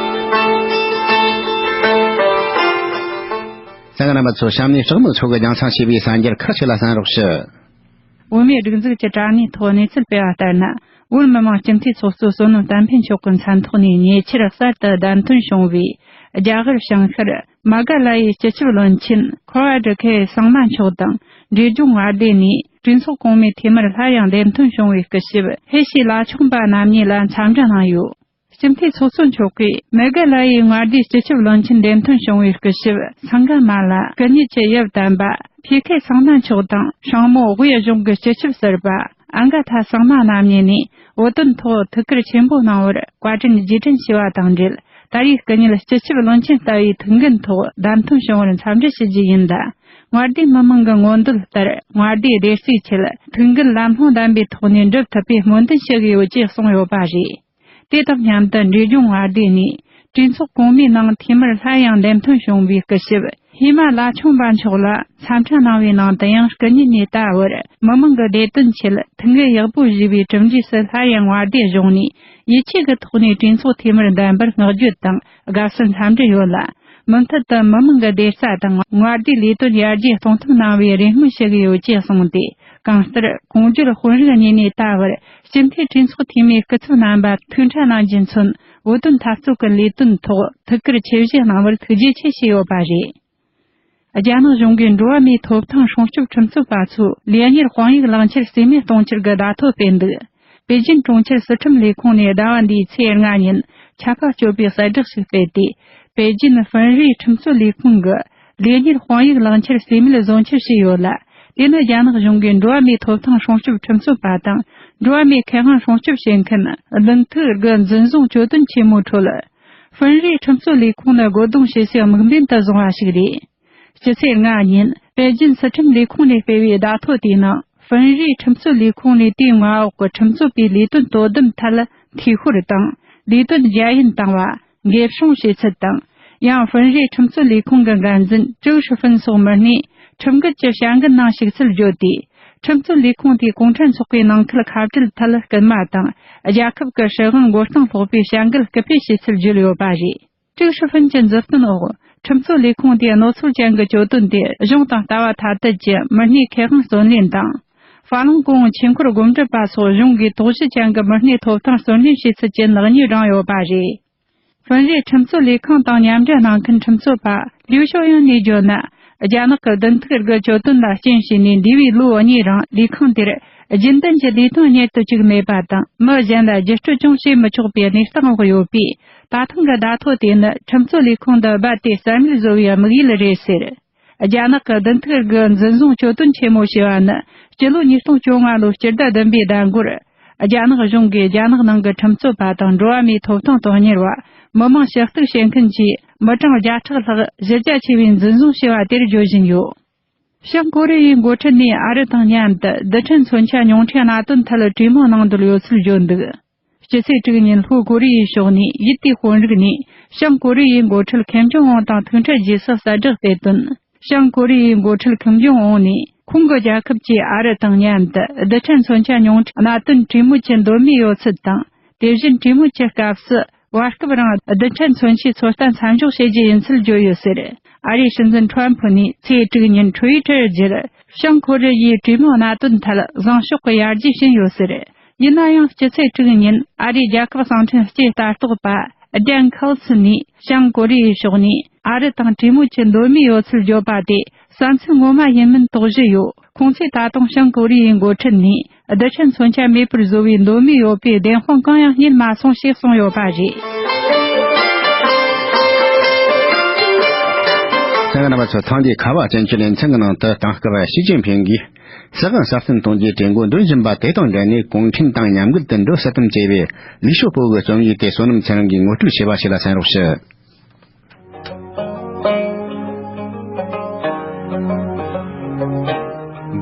གསན་མཁན་རྣམ་པ་ཚོ། གཤམ་ནས་ལྕགས་མོ་མཚོ་གིས་རྒྱང་སྲིང་བྱས་པའི་གསར་འགྱུར་ཁག་ཅིག་ལ་གསན་རོགས་ཞུ། བོད་མིའི་སྒྲིག་འཛུགས་ཀྱི་དྲ་བརྙན་ཐོག་གནས་ཚུལ་སྤེལ་བ་ལྟར་ན། བོད་མི་མང་སྤྱི་འཐུས་ཚོགས་གཙོ་བསོད་ནམས་བསྟན་འཕེལ་མཆོག་གི་མཚན་ཐོག་ནས་ཉེ་ཆར་གསར་དུ་བདམས་ཐོན་བྱུང་བའི་རྒྱ་གར་བྱང་ཤར་མེ་གྷ་ལ་ཡའི་སྤྱི་ཁྱབ་བློན་ཆེན་ཁོ་ཨ་ཌི་ཁེ་སང་མ་མཆོག་དང་འབྲས་ལྗོངས་མངའ་སྡེ་ནས་གྲོས་ཚོགས་གོང་མའི་འཐུས་མིར་སླར་ཡང་འདེམས་ཐོན་བྱུང་བའི་སྐུ་ཞབས་ཧེ་ཤི་ལ་ཆོག་པ་རྣམ་གཉིས་ལ་འཚམས་འདྲི་གནང་ཡོད། སྤྱི་འཐུས་ཚོགས་གཙོ་མཆོག་གིས་མེ་གྷ་ལ་ཡའི་མངའ་སྡེའི་སྤྱི་ཁྱབ་བློན་ཆེན་འདེམས་ཐོན་བྱུང་བའི་སྐུ་ཞབས་སང་ག་མ་ལ། སྐུ་ཉིད་ཀྱི་ཡབ་དམ་པ་ཕི་ཁེ་སང་མ་མཆོག་དང་། སྲིང་མོ་དབུས་གཞུང་གི་སྤྱི་ཁྱབ་ཟུར་པ་ ཨ་ག་ཐ་སངས་མ་རྣམ་གཉིས་ནས་བོད་དོན་ཐོག་ཐུགས་ཁུར་ཆེན་པོ་གནང་བར་བཀའ་དྲིན་རྗེས་དྲན་ཞུ་བ་དང་འབྲེལ། ད་རེས་སྐུ་ཉིད་སྤྱི་ཁྱབ་བློན་ཆེན་ལྟ་བུའི་ཐུགས་འགན་ཐོག་བདམས་ཐོན་བྱུང་བར་འཚམས་འདྲི་ཞུ་རྒྱུ་ཡིན་ལ། མངའ་སྡེའི་མི་མང་གི་མངོན་འདོད་ལྟར་མངའ་སྡེའི་བདེ་སྐྱིད་ཆེད་ཐུགས་འགན་ལམ་ལྷོང་ལྡན་པའི་ཐོག་ནས་འགྲུབ་ཐུབ་པའི་སྨོན་འདུན་ཞུ་གི་ཡོད་ཅེས་གསུངས་ཡོད་པ་རེད། དེ་དང་མཉམ་དུ་འབྲས་ལྗོངས་མངའ་སྡེ་ནས་གྲོས་ཚོགས་གོང་མའི་ནང་འཐུས་མིར་སླར་ཡང་འདེམས་ཐོན་བྱུང་བའི་སྐུ་ཞབས་ཧི་མ་ལ་ཆུང་པ་མཆོག་ལ་འཚམས་འདྲི་གནང་བའི་ནང་དུ་ཡང་སྐུ་ཉིད་ནས་ད་བར་མི་མང་གི་བདེ་དོན་ཆེད་ཐུགས་འགན་ཡག་པོ་བཞེས་པའི་གྲུབ་འབྲས་སུ་སླར་ཡང་མངའ་སྡེ་གཞུང་ནས་ཡིད་ཆེས་ཀྱི་ཐོག་ནས་གྲོས་ཚོགས་འཐུས་མིར་འདེམས་པར་བསྔགས་བརྗོད་དང་དགའ་བསུ་འཚམས་འདྲི་ཡོད་ལ། མུ་མཐུད་དུ་མི་མང་གི་བདེ་རྩ་དང་མངའ་སྡེའི་ལས་དོན་ཡར་རྒྱས་གཏོང་ཐབས་གནང་བའི་རེ་སྨོན་ཞུ་གི་ཡོད་ཅེས་གསུངས་ཏེ། གང་ལྟར་གོང་བརྗོད་དཔོན་རིགས་གཉིས་ནས་ད་བར་སྤྱི་འཐུས་གྲོས་ཚོགས་འཐུས་མིའི་སྐུ་ཚབ་རྣམ་པ་ཐུགས་ཕྲ་གནང་རྒྱུ་མཚོན། བོད་དོན་འཐབ་རྩོད་ཀྱི་ལས་དོན་ཐོག་ཐུགས་ཁུར་ཆེ་བཞེས་གནང་བར་ཐུགས་རྗེ་ཆེ་ཞུས་ཡོད་པ་རེད། རྒྱ་ནག་གཞུང་གིས་འགྲོ་བ་མིའི་ཐོབ་ཐང་སྲུང་སྐྱོབ་ཁྲིམས་རྩོད་པ་ཚོས་ལས་གཉེར་དཔང་ཡིག་བླང་ཆར་རྩིས་མེད་གཏོང་ཕྱིར་གྱི་བརྡ་ཐོ་སྤེལ་འདུག་པེ་ཅིན་གྲོང་ཁྱེར་སྲིད་ཁྲིམས་ལས་ཁུངས་ནས་ཟླ་བ་འདིའི་ཚེས་ལྔ་ཉིན་ཆད་པ་གཅོད་པའི་གསལ་བསྒྲགས་ཤིག་སྤེལ་ཏེ། པེ་ཅིན་ཧྥུན་རུའི་ཁྲིམས་རྩོད་ལས་ཁུངས་ཀྱིས་ལས་གཉེར་དཔང་ཡིག་བླང་ཆར་རྩིས་མེད་བཟོ་འཆར་ཞིག་ཡོད་ལ། དེ་ནི་རྒྱ་ནག་གཞུང་གིས་འགྲོ་བ་མིའི་ཐོབ་ཐང་སྲུང་སྐྱོབ་ཁྲིམས་རྩོད་པ་དང་འགྲོ་བ་མིའི་ཁེ་དབང་སྲུང་སྐྱོབ་བྱེད་མཁན་བདུན་ཐིག་དགུ་འཛིན་བཟུང་གྱོད་དོན་ཆེན་མོའི་ཁྲོད། ཧྥུན་རུའི་ཁྲིམས་རྩོད་ལས་ཁུངས་ནི་རྒོལ་རྡུང་བྱེད་སའི་དམིགས་འབེན་དུ་བཟུང་བ་ཞིག་རེད། སྤྱི་ཚེས་ལྔ་ཉིན་པེ་ཅིན་སྲིད་ཁྲིམས་ལས་ཁུངས་ནས་སྤེལ་བའི་བརྡ་ཐོ་དེའི་ནང་། ཧྥུན་རུའི་ཁྲིམས་རྩོད་ལས་ཁུངས་ནས་དེའི་མངའ་འོག་གི་ཁྲིམས་རྩོད་པའི་ལས་དོན་དོ་དམ་ཐད་འཐུས་ཤོར་དང་། ལས་དོན་རྒྱ་ཡན་བཏང་བ། འགེབས་སྲུང་བྱེད་ཚུལ་དང་། ཡང་ཧྥུན་རུའི་ཁྲིམས་རྩོད་ལས་ཁུངས་ཀྱི་འགན་འཛིན་ཀྲུའུ་ཧྲི་ཧྥུན་སོགས་མི་སྣས་ཁྲིམས་འགལ་གྱི་བྱ་འགུལ་ནང་ཞུགས་ཚུལ་བརྗོད་དེ། ཁྲིམས་རྩོད་ལས་ཁུངས་དེས་གུང་ཁྲན་ཚོགས་པའི་ནང་ཁུལ་ཁ་བྲལ་ཐད་སྐུལ་མ་དང་། རྒྱལ་ཁབ་ཀྱི་སྲིད་དབང་མགོ་རྟིང་སློག་པའི་བྱ་འགུལ་སྐུལ་སྤེལ་བྱས་ཚུལ་བརྗོད་ཡོད་པ་རེད། ཀྲུའུ་ཧྲི་ཧྥུན་གྱི་མཛུབ་སྟོན་འོག་ཁྲིམས་རྩོད་ལས་ཁུངས་དེས་གནོད་འཚེ་ཅན་གྱི་གྱོད་དོན་དེ་གཞུང་དང་ལྟ་བ་ཐ་དད་ཀྱི་མི་སྣའི་ཁེ་དབང་བརྩོན་ལེན་དང་། ཧྥ་ལུང་ཀོང་ཆོས་འཁོར་དགོན་སྒྲུབ་པ་སོགས་གཞུང་གིས་དོགས་གཞི་ཅན་གྱི་མི་སྣའི་ཐོབ་ཐང་བརྩོན་ལེན་བྱས་ཚུལ་གྱི་ནག་ཉེས་བགྲངས་ཡོད་པ་རེད། ཧྥུན་རུའི་ཁྲིམས་རྩོད་ལས་ཁང་དང་མཉམ་འབྲེལ་གནང་མཁན་ཁྲིམས་རྩོད་པ་ལིའུ་ཞའོ་ཡོན་ནས་བརྗོད་ན། རྒྱ་ནག་གི་བདུན་ཐིག་དགུ་གྱོད་དོན་ལ་རྐྱེན་བྱས་ནས་འདས་པའི་ལོ་གཉིས་རིང་ལས་ཁང་དེར་རྒྱུན་ལྡན་གྱི་ལས་དོན་གཉེར་དུ་བཅུག་མེད་པ་དང་། མི་གཞན་ལ་བརྒྱུད་སྤྲོད་ཀྱང་བྱེད་མི་ཆོག་པའི་གནས་སྟངས་འོག་ཡོད་པས། ད་ཐེངས་ཀྱི་བརྡ་ཐོ་དེ་ནི་ཁྲིམས་རྩོད་ལས་ཁུངས་འདི་རྦད་དེ་རྩ་མེད་བཟོ་བའི་དམིགས་ཡུལ་རེད་ཟེར། རྒྱ་ནག་གི་བདུན་ཐིག་དགུ་འཛིན་བཟུང་གྱོད་དོན་ཆེན་མོ་ཞེས་པ་ནི་སྤྱི་ལོ་ཉིས་སྟོང་བཅོ་ལྔ་ལོའི་སྤྱི་ཟླ་བདུན་པའི་ཟླ་འགོར། རྒྱ་ནག་གཞུང་གིས་རྒྱ་ནག་ནང་གི་ཁྲིམས་རྩོད་པ་དང་འགྲོ་བ་མིའི་ཐོབ་ཐང་དོན་གཉེར་བ། མི་མང་ཞུ་གཏུག་བྱེད་མཁན་བཅས་མི་གྲངས་བརྒྱ་ཕྲག་ལྷག་གཞི་རྒྱ་ཆེ་བའི་འཛིན་བཟུང་བྱས་པ་དེར་བརྗོད་བཞིན་ཡོད། བྱང་ཀོ་རི་ཡའི་འགོ་ཁྲིད་ནས་ཨ་རི་དང་མཉམ་དུ་རྡུལ་ཕྲན་མཚོན་ཆ་ཉུང་འཕྲིའི་གནད་དོན་ཐད་གྲོས་མོལ་གནང་འདོད་ཡོད་ཚུལ་བརྗོད་འདུག་སྤྱི་ཚེས་དྲུག་ཉིན་ལྷོ་ཀོ་རི་ཡའི་ཕྱོགས་ནས་ཡུལ་དེའི་དཔོན་རིགས་ནས་བྱང་ཀོ་རི་ཡའི་འགོ་ཁྲིད་ཁེམ་ཇོང་ཨུན་དང་ཐུག་འཕྲད་རྗེས་སུ་གསལ་བསྒྲགས་སྤེལ་དོན། བྱང་ཀོ་རི་ཡའི་འགོ་ཁྲིད་ཁེམ་ཇོང་ཨུན་ནས་ཁོང་གི་རྒྱལ་ཁབ་ཀྱིས་ཨ་རི་དང་མཉམ་དུ་རྡུལ་ཕྲན་མཚོན་ཆ་ཉུང་འཕྲིའི་གནད་དོན་གྲོས་མོལ་གྱི་འདོད་མོས་ཡོད་ཚུལ་དང་། དེ་བཞིན་གྲོས་མོལ་གྱི་སྐབས་སུ་བར་སྐབས་རིང་རྡུལ་ཕྲན་མཚོན་ཆའི་ཚོད་ལྟ་མཚམས་འཇོག་བྱེད་རྒྱུ་ཡིན་ཚུལ་བརྗོད་ཡོད་ཟེར། ཨ་རིའི་སྲིད་འཛིན་ཁྲོན་ཕུ་ནས་ཚེས་དྲུག་ཉིན་ཁྲུའི་ཊར་བརྒྱུད། བྱང་ཀོ་རི་ཡའི་གྲོས་མོལ་གནད་དོན་ཐད་བཟང་ཕྱོགས་ཀྱི་ཡར་རྒྱས་ཕྱིན་ཡོད་ཟེར། ཡིན་ན་ཡང་སྤྱི་ཚེས་དྲུག་ཉིན་ཨ་རིའི་རྒྱལ་ཁབ་གསང་འཕྲིན་སྤྱིའི་ལྟ་རྟོག་པ་ཌན་ཁལ་སི་ནས་བྱང་ཀོ་རི་ཡའི་ཕྱོགས་ནས་ཨ་རི་དང་གྲོས་མོལ་གྱི་འདོད་མོས་ཡོད་ཚུལ་བརྗོད་པ་དེ་བསམ་ཚུལ་ངོ་མ་ཡིན་མིན་དོགས་གཞི་ཡོད། ཁོང་ཚོས་ད་དུང་བྱང་ཀོ་རི་ཡའི་འགོ་ཁྲིད་ནས་རྡུལ་ཕྲན་མཚོན་ཆ་མེད་པར་བཟོ་བའི་འདོད་མོས་ཡོད་པའི་བདེན་དཔང་གང་ཡང་རྙེད་མ་སོང་ཞེས་གསུངས་ཡོད་པ་རེད། ཐེངས་རྣམ་པ་ཚོ་ཐེངས་འདིའི་ཁ་བ་ཅན་གྱི་ལེ་ཚན་གྱི་ནང་དུ་དེང་སྐབས་ཞི་ཅིན་ཕིང་གིས་སྲིད་དབང་གསར་གཏོད་གཏོང་རྒྱུའི་གྲོས་འགོ་འདོན་བཞིན་པ་དེ་དང་འབྲེལ་ནས་གུང་ཁྲན་ཏང་ཉམས་རྒུད་དུ་འགྲོ་སྲིད་དམ་ཅེས་པའི་ལིའུ་ཞའོ་པོ་གི་རྩོམ་ཡིག་དེ་བསོད་ནམས་ཚེ་རིང་གིས་ངོ་སྤྲོད་བྱས་པ་ཞིག་ལ་གསན་རོགས་ཞུ།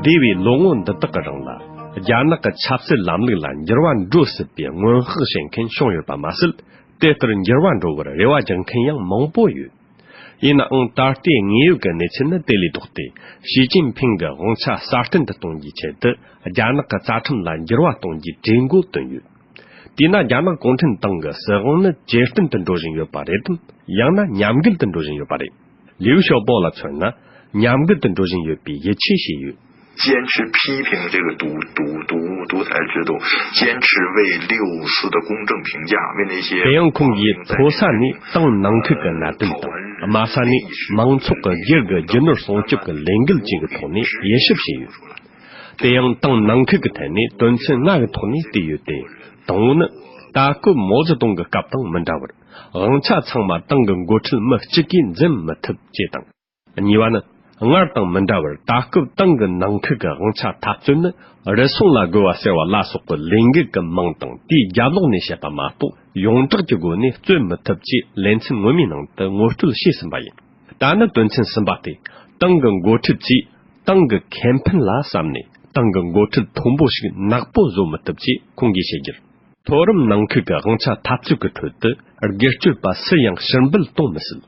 འདས་པའི་ལོ་ངོ་འདི་དག་གི་རིང་ལ་རྒྱ་ནག་གི་ཆབ་སྲིད་ལམ་ལུགས་ལ་འགྱུར་བ་འགྲོ་སྲིད་པའི་སྔོན་དཔག་བྱེད་མཁན་བྱུང་ཡོད་པ་མ་ཟད། དེ་ལྟར་འགྱུར་བ་འགྲོ་བར་རེ་བ་རྒྱག་མཁན་ཡང་མང་པོ་ཡོད། ཡིན་ནའང་ད་ལྟའི་དངོས་ཡོད་ཀྱི་གནས་ཚུལ་ནི་དེ་ལས་ལྡོག་སྟེ། ཞི་ཅིན་ཕིང་གིས་དབང་ཆ་སྲ་བརྟན་དུ་གཏོང་རྒྱུའི་ཆེད་དུ་རྒྱ་ནག་གི་རྩ་ཁྲིམས་ལ་འགྱུར་བ་གཏོང་རྒྱུའི་གྲོས་འགོ་བཏོན་ཡོད། དེས་ན་རྒྱ་ནག་གུང་ཁྲན་ཏང་གི་སྲིད་དབང་ནི་ཇེ་བརྟན་དུ་འགྲོ་བཞིན་ཡོད་པ་རེད་དམ། ཡང་ན་ཉམས་རྒུད་དུ་འགྲོ་བཞིན་ཡོད་པ་རེད། ལིའུ་ཞའོ་པོ་ལ་མཚོན་ན། ཉམས་རྒུད་དུ་འགྲོ་བཞིན་ཡོད་པའི་ཡིད་ཆེས་བྱས་ཡོད། 坚持批评这个独独独独裁制度，坚持为六四的公正评价，为那些 དེ་ཡང་ཁོང་གིས་མཐོ་ས་ནས་ཏང་ནང་ཁུལ་གྱི་གནད་དོན་དང་། དམའ་ས་ནས་མང་ཚོགས་ཀྱི་སྒེར་གྱི་རྒྱུ་ནོར་སྲུང་སྐྱོབ་ཀྱི་ལས་འགུལ་བཅས་ཀྱི་ཐོག་ནས་དབྱེ་ཞིབ་བྱས་ཡོད། དེ་ཡང་ཏང་ནང་ཁུལ་གྱི་ཐད་ནས་དོན་ཚན་ལྔ་གི་ཐོག་ནས་བལྟས་ཡོད་དེ། དང་པོ་ནི། ད་སྐབས་མའོ་ཙེ་ཏུང་གི་སྐབས་དང་མི་འདྲ་བར། དབང་ཆ་ཚང་མ་ཏང་གི་འགོ་ཁྲིད་མི་གཅིག་གིས་འཛིན་མི་ཐུབ་ཅེས་དང་། གཉིས་པ་ནི། སྔར་དང་མི་འདྲ་བར་ད་སྐབས་ཏང་གི་ནང་ཁུལ་གྱི་དབང་ཆ་འཐབ་རྩོད་ནི་རུལ་སུངས་ལ་རྒོལ་བ་སེལ་བ་ལ་སོགས་པའི་ལས་འགུལ་གྱི་མིང་དང་དེའི་རྒྱབ་ལོགས་ནས་བཤད་པ་མ་གཏོགས་ཡོངས་གྲགས་ཀྱི་སྒོ་ནས་རྩོད་མི་ཐུབ་ཅེས་ལེ་ཚན་སྔོན་མའི་ནང་དུ་ངོ་སྤྲོད་བྱས་ཟིན་པ་ཡིན། ད་ནི་དོན་ཚན་གསུམ་པ་སྟེ། ཏང་གི་འགོ་ཁྲིད་ཚོས་ཏང་གི་ཁེ་ཕན་ལ་བསམ་ནས་ཏང་གི་འགོ་ཁྲིད་མཐོན་པོ་ཞིག་ནག་པོ་བཟོ་མི་ཐུབ་ཅེས་ཁོང་གིས་བཤད་རྒྱུར། མཐོ་རིམ་ནང་ཁུལ་གྱི་དབང་ཆ་འཐབ་རྩོད་ཀྱི་ཁྲོད་དུ་སྒེར་གཅོད་པ་སུ་ཡང་ཕྱིར་འབུད་གཏོང་མི་སྲིད།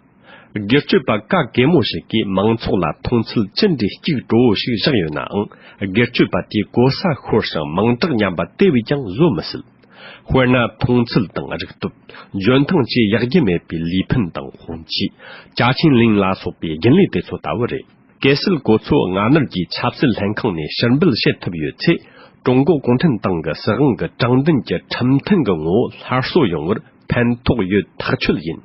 སྒེར་གཅོད་པ་ག་གེ་མོ་ཞིག་གིས་མང་ཚོགས་ལ་མཐོང་ཚུལ་ཅི་འདྲའི་སྐྱུག་བྲོ་བོ་ཞིག་བཞག་ཡོད་ནའང་། སྒེར་གཅོད་པ་དེས་གོ་ས་ཤོར་ཞིང་མིང་གྲགས་ཉམས་པ་དེ་བས་ཀྱང་བཟོ་མི་སྲིད། དཔེར་ན། མཐོང་ཚུལ་དང་རིག་སྟོབས། འཇོན་ཐང་བཅས་ཡག་རྒྱུ་མེད་པའི་ལུས་ཕུན་དང་དཔུང་སྐྱེས། ཅཱ་ཆིན་ལིང་ལ་སོགས་པའི་རྒྱུན་ལས་དེ་ཚོ་ལྟ་བུ་རེད། གལ་སྲིད་ཁོ་ཚོ་སྔ་སྣུར་གྱིས་ཆབ་སྲིད་ལྷན་ཁང་ནས་ཕྱིར་འབུད་བྱེད་ཐུབ་ཡོད་ཚེ། ཀྲུང་གོ་གུང་ཁྲན་ཏང་གི་སྲིད་དབང་གི་དྲང་བདེན་གྱི་ཁྲིམས་མཐུན་གྱི་ངོ་བོ་སླར་གསོ་ཡོང་བར་ཕན་ཐོགས་ཡོད་ཐག་ཆོད་ཡིན།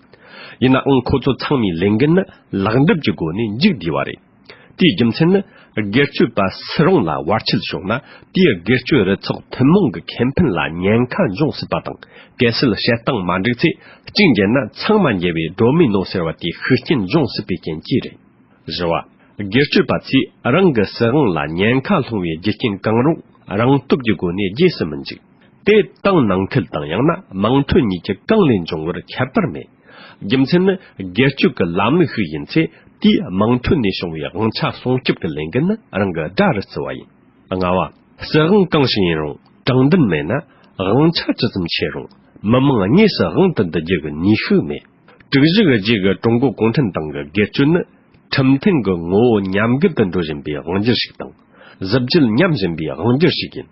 ཡིན་ནའང་། ཁོ་ཚོ་ཚང་མའི་ལས་འགན་ནི་ལེགས་འགྲུབ་ཀྱི་སྒོ་ནས་མཇུག་བསྡུས་པ་རེད། དེའི་རྒྱུ་མཚན་ནི། སྒེར་གཅོད་པ་སུ་རུང་ལ་བར་ཆད་བྱུང་ན། དེས་སྒེར་གཅོད་རུ་ཚོགས་ཐུན་མོང་གི་ཁེ་ཕན་ལ་ཉེན་ཁ་འབྱུང་སྲིད་པ་དང་། གལ་སྲིད་བྱེད་སྟངས་མ་འགྲིག་ཚེ། གཅིག་འགྱེལ་ན་ཚང་མ་འགྱེལ་བའི་སྒྲོན་མེ་ནོ་ཟེར་བ་དེའི་ཤུགས་རྐྱེན་འབྱུང་སྲིད་པའི་རྐྱེན་གྱིས་རེད། བཞི་བ། སྒེར་གཅོད་པ་ཚོས་རང་གི་སྲིད་དབང་ལ་ཉེན་ཁ་སློང་བའི་རྒྱུ་རྐྱེན་གང་རུང་རང་སྟོབས་ཀྱི་སྒོ་ནས་རྗེས་སུ་མི་འཇུག་དེ་ཏང་ནང་ཁུལ་དང་ཡང་ན་དམངས་ཁྲོད་གཉིས་ཀྱི་གང་ལས་འབྱུང་བར་ཁྱད་པར་མེད། རྒྱུ་མཚན་ནི་སྒེར་གཅོད་ཀྱི་ལམ་ལུགས་ཤིག་ཡིན་ཚེ། དེས་དམངས་ཁྲོད་ནས་བྱུང་བའི་དབང་ཆ་སྲུང་སྐྱོབ་ཀྱི་ལས་འགན་ནི་རང་གི་དགྲ་རུ་བརྩི་བ་ཡིན། ལྔ་བ། སྲིད་དབང་གང་ཞིག་ཡིན་རུང་དྲང་བདེན་མེད་ན། དབང་ཆ་ཇི་ཙམ་ཆེ་རུང་མི་མང་དངོས་སུ་དབང་དུ་འདུ་རྒྱུ་གི་ནུས་ཤུགས་མེད། དྲུག་བཞི་གི་རྗེས་ཀྱི་ཀྲུང་གོ་གུང་ཁྲན་ཏང་གི་སྒེར་གཅོད་ནི། ཁྲིམས་མཐུན་གྱི་ངོ་བོ་ཉམས་རྒུད་དུ་འགྲོ་བཞིན་པའི་དབང་སྒྱུར་ཞིག་དང་། གཟི་བརྗིད་ཉམས་བཞིན་པའི་དབང་སྒྱུར་ཞིག་ཡིན།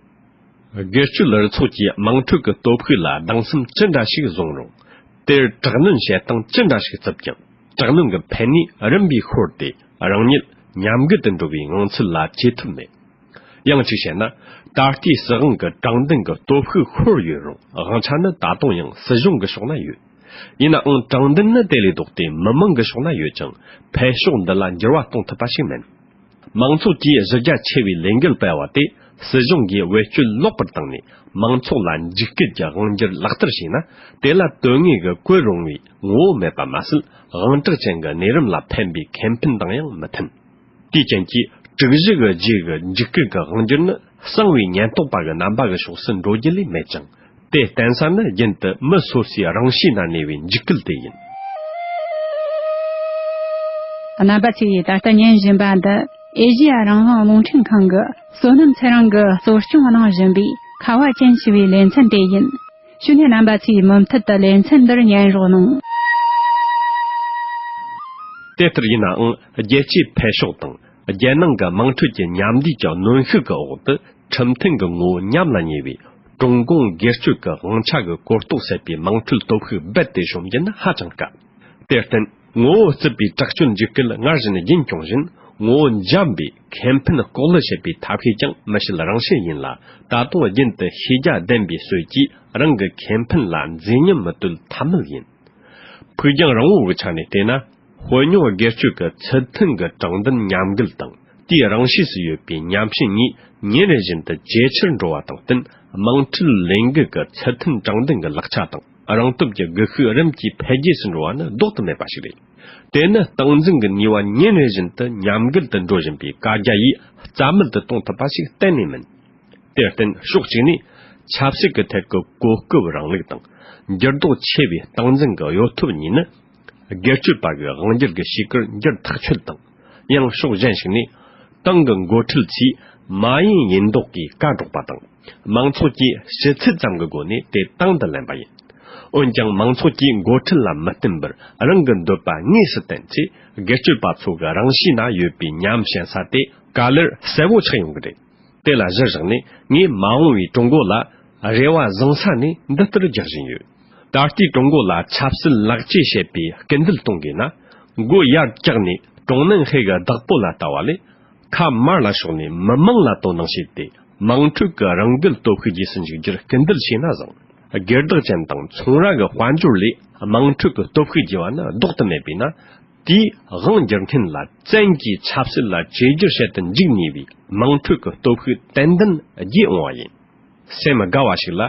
སྒེར་གཅོད་རུ་ཚོགས་ཀྱིས་དམངས་ཁྲོད་ཀྱི་སྟོབས་ཤུགས་ལ་སྡང་སེམས་ཅི་འདྲ་ཞིག་བཟུང་རུང་། དེར་དྲག་གནོན་བྱེད་སྟངས་ཅི་འདྲ་ཞིག་བརྩིབས་ཀྱང་། དྲག་གནོན་གྱི་ཕན་ནུས་རིམ་པས་ཤོར་ཏེ། རང་ཉིད་ཉམས་རྒུད་དུ་འགྲོ་བའི་ངང་ཚུལ་ལ་བཅོས་ཐུབ་མེད། ཡང་གཅིག་བཤད་ན། ད་ལྟའི་སྲིད་དབང་གི་དྲང་བདེན་གྱི་སྟོབས་ཤུགས་ཤོར་ཡོད་རུང་། དབང་ཆ་ནི་ད་དུང་ཡང་སྲིད་གཞུང་གི་ཕྱོགས་ན་ཡོད། ཡིན་ནའང་། དྲང་བདེན་ནི་དེ་ལས་ལྡོག་སྟེ་མི་མང་གི་ཕྱོགས་ན་ཡོད་ཅིང་། འཕེལ་ཕྱོགས་འདི་ལ་འགྱུར་བ་གཏོང་ཐུབ་པ་ཞིག་མིན། མང་ཚོགས་ཀྱིས་གཞི་རྒྱ་ཆེ་བའི་ལས་འགུལ་སྤེལ་བ་དེ། སྲིད་གཞུང་གིས་བེད་སྤྱོད་ལོག་པར་བཏང་ནས། མང་ཚོགས་ལ་འཇིགས་སྐུལ་གྱི་དབང་སྒྱུར་ལག་བསྟར་བྱས་ན། དེ་ལ་དོན་དངོས་ཀྱི་གོ་རུང་བའི་ངོ་བོ་མེད་པ་མ་ཟད། དབང་གྲགས་ཅན་གྱི་གནས་རིམ་ལ་ཕན་པའི་ཁེ་ཕན་དང་ཡང་མི་མཐུན། དེའི་རྐྱེན་གྱིས། དྲུག་བཞི་གི་རྗེས་ཀྱི་འཇིགས་སྐུལ་གྱི་དབང་སྒྱུར་ནི། གསང་བའི་ཉེན་རྟོག་པ་གི་རྣམ་པ་གི་ཕྱོགས་སུ་འགྲོ་རྒྱུ་ལས་མེད་ཅིང་། དེ་བརྟེན་ས་ནི་རྒྱུན་དུ་མི་སོ་སོའི་རང་གཤིས་ན་གནས་པའི་འཇིགས་སྐུལ་དེ་ཡིན། རྣམ་པ་ཚོས་ད་ལྟ་ཉན་བཞིན་པ་འདི། ཨེ་ཤེ་ཡ་རང་དབང་རླུང་འཕྲིན་ཁང་གི་བསོད་ནམས་ཚེ་རིང་གིས་གཙོ་སྐྱོང་གནང་བཞིན་པའི་ཁ་བ་ཅན་ཞེས་པའི་ལེ་ཚན་དེ་ཡིན། བྱས་ནས་རྣམ་པ་ཚོས་མུ་མཐུད་དུ་ལེ་ཚན་འདིར་ཉན་རོགས་གནང་། དེ་ལྟར་ཡིན་ནའང་། རྒྱལ་སྤྱིའི་འཕེལ་ཕྱོགས་དང་། རྒྱལ་ནང་གི་དམངས་ཁྲོད་ཀྱི་མཉམ་འདུས་ཀྱི་གནོན་ཤུགས་ཀྱི་འོག་ཏུ། ཁྲིམས་མཐུན་གྱི་ངོ་བོ་ཉམས་ལ་ཉེ་བའི། ཀྲུང་གུང་སྒེར་གཅོད་ཀྱི་དབང་ཆ་གི་གོ་རྟོགས་ཟད་པའི་དམངས་ཁྲོད་སྟོབས་ཤུགས་རྦད་དེ་གཞོམ་རྒྱུ་ནི་ཧ་ཅང་དཀའ། དེར་བརྟེན། ངོ་བོ་རྩིབ་པའི་དྲག་སྤྱོད་འཇིགས་སྐུལ་སྔར་བཞིན་རྒྱུན་སྐྱོང་བཞིན། ངོ་བོ་འཇམ་པའི་ཁེ་ཕན་ལྐོག་ལུ་བྱེད་པའི་ཐབས་ཤེས་ཀྱང་མི་བྱེད་རང་བྱེད་ཡིན་ལ། ད་དུང་རྒྱུན་དུ་ཤེས་རྒྱ་ལྡན་པའི་སྲོལ་གྱིས་རང་གི་ཁེ་ཕན་ལ་མཛེས་ཉམས་མི་དོད་ཐབས་མེད་ཡིན། ཕུགས་རྒྱང་རིང་བོ་གི་ཆ་ནས་བལྟས་ན། དཔོན་ཉོ་སྒེར་གཅོད་ཀྱི་ཚུལ་མཐུན་གྱི་དྲང་བདེན་ཉམས་རྒུད་དང་། དེའི་རང་ཤུགས་སུ་ཡོད་པའི་ཉམས་ཞན་གཉིས་ཉིན་རེ་བཞིན་དུ་ཇེ་ཆེར་འགྲོ་བ་དང་བསྟུན། དམངས་ཁྲོད་ལས་འགུལ་གྱི་ཚུལ་མཐུན་དྲང་བདེན་གྱི་ལག་ཆ་དང་། རང་སྟོབས་ཀྱི་སྒུལ་ཤུགས་རིམ་གྱིས་འཕེལ་རྒྱས་སུ་འགྲོ་བ་ནི་ལྡོག་ཏུ་མེད་པ་ཞིག་རེད། དེ་ནི་སྟངས་འཛིན་གྱི་ནུས་པ་ཉིན་རེ་བཞིན་དུ་ཉམས་རྒུད་དུ་འགྲོ་བཞིན་པའི་བཀའ་རྒྱ་ཡིས་རྩ་མེད་དུ་གཏོང་ཐུབ་པ་ཞིག་གཏན་ནས་མིན། དེར་བརྟེན། ཕྱོགས་གཅིག་ནས་ཆབ་སྲིད་ཀྱི་ཐད་ཀྱི་གོ་སྐབས་རིང་ལུགས་དང་། འགྱུར་ལྡོག་ཆེ་བའི་སྟངས་འཛིན་གྱི་གཡོ་ཐབས་གཉིས་ནི། སྒེར་གཅོད་པ་གི་དབང་སྒྱུར་གྱི་བྱེད་སྒོར་འགྱུར་ཐག་ཆོད་དང་། ཡང་ཕྱོགས་གཞན་ཞིག་ནས། ཏང་གི་འགོ་ཁྲིད་ཚོས་མ་ཡིན་ཡིན་མདོག་གིས་བཀའ་སྒྲོག་པ་དང་། མང་ཚོགས་ཀྱིས་ཞུ་ཚིག་ཙམ་གྱི་སྒོ་ནས་དེ་དང་དུ་ལེན་པ་ཡིན། འོན་ཀྱང་། མང་ཚོགས་ཀྱིས་འགོ་ཁྲིད་ལ་མི་བརྟེན་པར་རང་གི་འདོད་པ་དངོས་སུ་བསྟན་ཚེ། སྒེར་གཅོད་པ་ཚོ་གི་རང་གཤིས་ན་ཡོད་པའི་ཉམས་ཞན་ས་དེ་ག་ལེར་གསལ་བོ་ཆགས་ཡོང་གི་རེད། དེ་ལ་གཞི་བཞག་ནས། ངས་མ་འོངས་པའི་ཀྲུང་གོ་ལ་རེ་བ་བཟང་ས་ནས་འདི་ལྟར་རྒྱག་བཞིན་ཡོད། ད་ལྟའི་ཀྲུང་གོ་ལ་ཆབ་སྲིད་ལེགས་བཅོས་བྱེད་པའི་སྐུལ་འདེད་གཏོང་དགོས་ན། མགོ་ཡར་བཀྱགས་ནས་ཀྲུང་ནན་ཧེ་གི་བདག་པོ་ལ་ལྟ་བ་ལས། ཁ་དམར་ལ་ཕྱོགས་ནས་མི་མང་ལ་དོ་སྣང་བྱས་ཏེ། དམངས་ཁྲོད་ཀྱི་རང་འགུལ་སྟོབས་ཤུགས་རྗེས་སུ་འཇུག་རྒྱུར་སྐུལ་འདེད་བྱས་ན་བཟང་། སྒེར་བདག་ཅན་དང་ཚོང་ར་གི་དཔལ་འབྱོར་ལས་དམངས་ཁྲོད་ཀྱི་སྟོབས་ཤུགས་རྒྱས་པ་ནི་ལྡོག་ཏུ་མེད་པས་ན། དེའི་དབང་སྒྱུར་མཁན་ལ་བཙན་གྱིས་ཆབ་སྲིད་ལ་བཅོས་བསྒྱུར་བྱེད་དུ་འཇུག་ནུས་པའི་དམངས་ཁྲོད་ཀྱི་སྟོབས་ཤུགས་ཏན་ཏན་རྒྱས་འོང་བ་ཡིན། སེམས་དགའ་བ་ཞིག་ལ།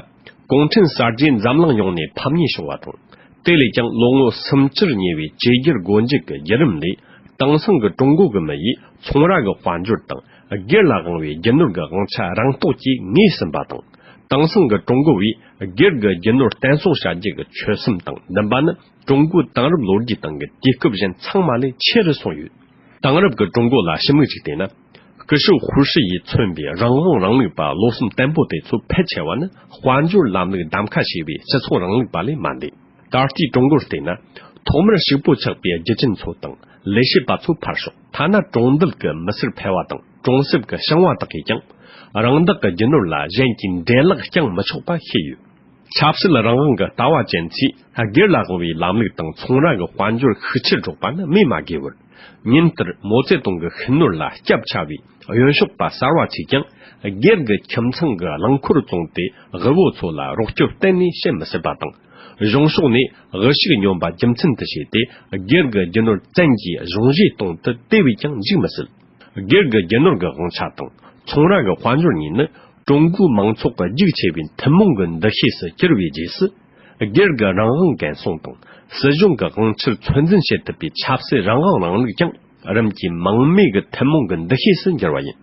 གུང་ཁྲན་གསར་བརྗེ་འཛམ་གླིང་ཡོངས་ནས་ཕམ་ཉེས་བྱུང་བ་དང་། དེ་ལས་ཀྱང་ལོ་ངོ་སུམ་ཅུར་ཉེ་བའི་བཅོས་བསྒྱུར་སྒོ་འབྱེད་ཀྱི་བརྒྱུད་རིམ་ལས། དེང་སང་གི་ཀྲུང་གོ་གི་མི་ཡིས་ཚོང་ར་གི་དཔལ་འབྱོར་དང་སྒེར་ལ་དབང་བའི་རྒྱུ་ནོར་གྱི་དབང་ཆ་རང་རྟོགས་ཀྱིས་ངོས་ཟིན་པ་དང་། དེང་སང་གི་ཀྲུང་གོ་བས་སྒེར་གྱི་རྒྱུ་ནོར་བརྟན་སྲུང་བྱ་རྒྱུ་གི་ཆོད་སེམས་དང་ལྡན་པ་ནི། ཀྲུང་གོའི་དེང་རབས་ལོ་རྒྱུས་སྟེང་གི་དུས་སྐབས་གཞན་ཚང་མ་ལས་ཆེ་རུ་སོང་ཡོད། དེང་རབས་ཀྱི་ཀྲུང་གོ་ལ་ཞིབ་མོ་ཞིག་བལྟས་ན། སྐུ་ཞབས་ཧུའུ་ཧྲི་ཡིས་མཚོན་པའི་རང་དབང་རིང་ལུགས་པ་བློ་སེམས་བརྟན་པོ་དེ་ཚོ་ཕལ་ཆེ་བ་ནི་དཔལ་འབྱོར་ལམ་ལུགས་གདམ་ཁ་བྱས་པའི་སྤྱི་ཚོགས་རིང་ལུགས་པ་ལས་མ་འདས། ད་ལྟའི་ཀྲུང་གོར་བལྟས་ན། ཐོག་མར་ཕྱུག་པོ་ཆགས་པའི་རྒྱུ་རྐྱེན་ཚོ་དང་ལས་བྱེད་པ་ཚོ་ཕར་ཞོག་ཐ་ན་གྲོང་རྡལ་གྱི་མི་སེར་ཕལ་བ་དང་གྲོང་གསེབ་ཀྱི་ཞིང་བ་དག་གིས་ཀྱང་རང་བདག་གི་རྒྱུ་ནོར་ལ་གཞན་གྱི་འདྲེན་ལག་བརྐྱང་མི་ཆོག་པ་ཤེས་ཡོད། ཆབ་སྲིད་རང་དབང་གི་ལྟ་བ་ཅན་ཚོས་སྒེར་ལ་དབང་བའི་ལམ་ལུགས་དང་ཚོང་ར་གི་དཔལ་འབྱོར་ཤུགས་ཆེར་སྒྲོག་པ་ནི་སྨོས་མ་དགོས་པར། ཉིན་ལྟར་མའོ་ཙེ་ཏུང་གི་ཤུགས་ནོར་ལ་སྐྱབས་ཆ་བའི་གཡོན་ཕྱོགས་པ་གསར་བ་ཚོས་ཀྱང་སྒེར་གྱི་ཁྱིམ་ཚང་གི་རླངས་འཁོར་བཙོངས་ཏེ་དབུལ་བོ་ཚོ་ལ་རོགས་སྐྱོབ་གཏན་ནས་བྱེད་མི་སྲིད་པ་དང་། གཞུང་ཕྱོགས་ནས་དབུལ་ཕྱུག་སྨྱོན་པ་རྒྱུ་མཚན་དུ་བྱས་ཏེ་སྒེར་གྱི་རྒྱུ་ནོར་བཙན་གྱིས་གཞུང་བཞེས་གཏོང་དུ་དེ་བས་ཀྱང་འཇུག་མི་སྲིད། སྒེར་གྱི་རྒྱུ་ནོར་གྱི་དབང་ཆ་དང་ཚོང་ར་གི་དཔལ་འབྱོར་གཉིས་ནི་ཀྲུང་གོའི་མང་ཚོགས་ཀྱི་རྒྱུགས་ཆེ་བའི་ཐུན་མོང་གི་འདུ་ཤེས་སུ་གྱུར་བའི་རྗེས་སུ། སྒེར་གྱི་རང་དབང་འགན་སྲུང་དང་སྲིད་གཞུང་གི་དབང་ཆར་ཚོད་འཛིན་བྱེད་ཐུབ་པའི་ཆབ་སྲིད་རང་དབང་རིང་ལུགས་ཀྱང་རིམ་གྱིས་མིང་མེད་ཀྱི་ཐུན་མོང་གི་འདུ་ཤེས་སུ་འགྱུར་བ་ཡིན།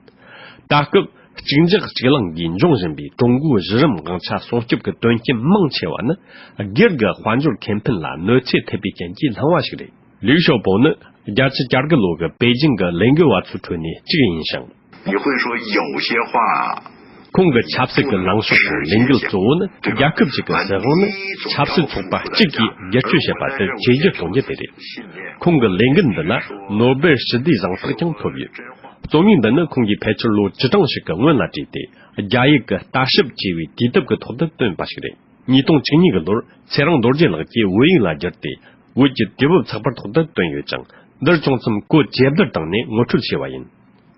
ད་སྐབས་གཅིག་འཇགས་གཅིག་ལངས་ཀྱིས་འབྱུང་བཞིན་པའི་ཀྲུང་གོའི་གཞི་རིམ་དབང་ཆ་སྲུང་སྐྱོབ་ཀྱི་དོན་རྐྱེན་མང་ཆེ་བ་ནི་སྒེར་གྱི་དཔལ་འབྱོར་ཁེ་ཕན་ལ་གནོད་འཚེ་ཐེབས་པའི་རྐྱེན་གྱིས་བསླངས་པ་ཞིག་རེད། ལིའུ་ཞའོ་པོ་ནི་བརྒྱད་ཅུ་གྱ་དགུ་ལོ་གི་པེ་ཅིང་གི་ལས་འགུལ་བ་ཚོའི་ཁྲོད་ནས་གཅིག་ཡིན་ཞིང་། 你会说有些话 ཁོང་གི་ཆབ་སྲིད་ཀྱི་ལངས་ཕྱོགས་དང་ལས་འགུལ་གཙོ་བོ་ནི་རྒྱལ་ཁབ་ཅིག་གི་སྲིད་དབང་ནི་ཆབ་སྲིད་ཚོགས་པ་གཅིག་གིས་བསྒྱུར་བཅོས་བྱེད་པ་དེ་ཇེ་ལྗིད་གཏོང་རྒྱུ་དེ་རེད། ཁོང་གི་ལས་འགུལ་འདི་ལ་ནོ་སྦེལ་ཞི་བདེའི་གཟེངས་རྟགས་ཀྱང་ཐོབ་ཡོད། རྩོམ་ཡིག་འདི་ནི་ཁོང་གིས་ཕལ་ཆེར་ལོ་བཅུ་གྲངས་ཤིག་གི་སྔོན་ལ་བྲིས་ཏེ། རྒྱ་ཡིག་གི་ལྟ་ཞིབ་ཅེས་པའི་དུས་དེབ་ཀྱི་ཐོག་ཏུ་བཏོན་པ་ཞིག་རེད། ཉིས་སྟོང་བཅུ་གཉིས་ཀྱི་ལོར་ཚེ་རིང་རྡོ་རྗེ་ལགས་ཀྱིས་བོད་ཡིག་ལ་བསྒྱུར་ཏེ་བོད་ཀྱི་དུས་བབ་ཚགས་པར་ཐོག་ཏུ་བཏོན་ཡོད་ཅིང་། འདིར་བྱུང་མཚམས་གོ་བཅོས་བསྡུར་བཏང་ནས་ངོ་སྤྲོད་བྱས་པ་ཡིན།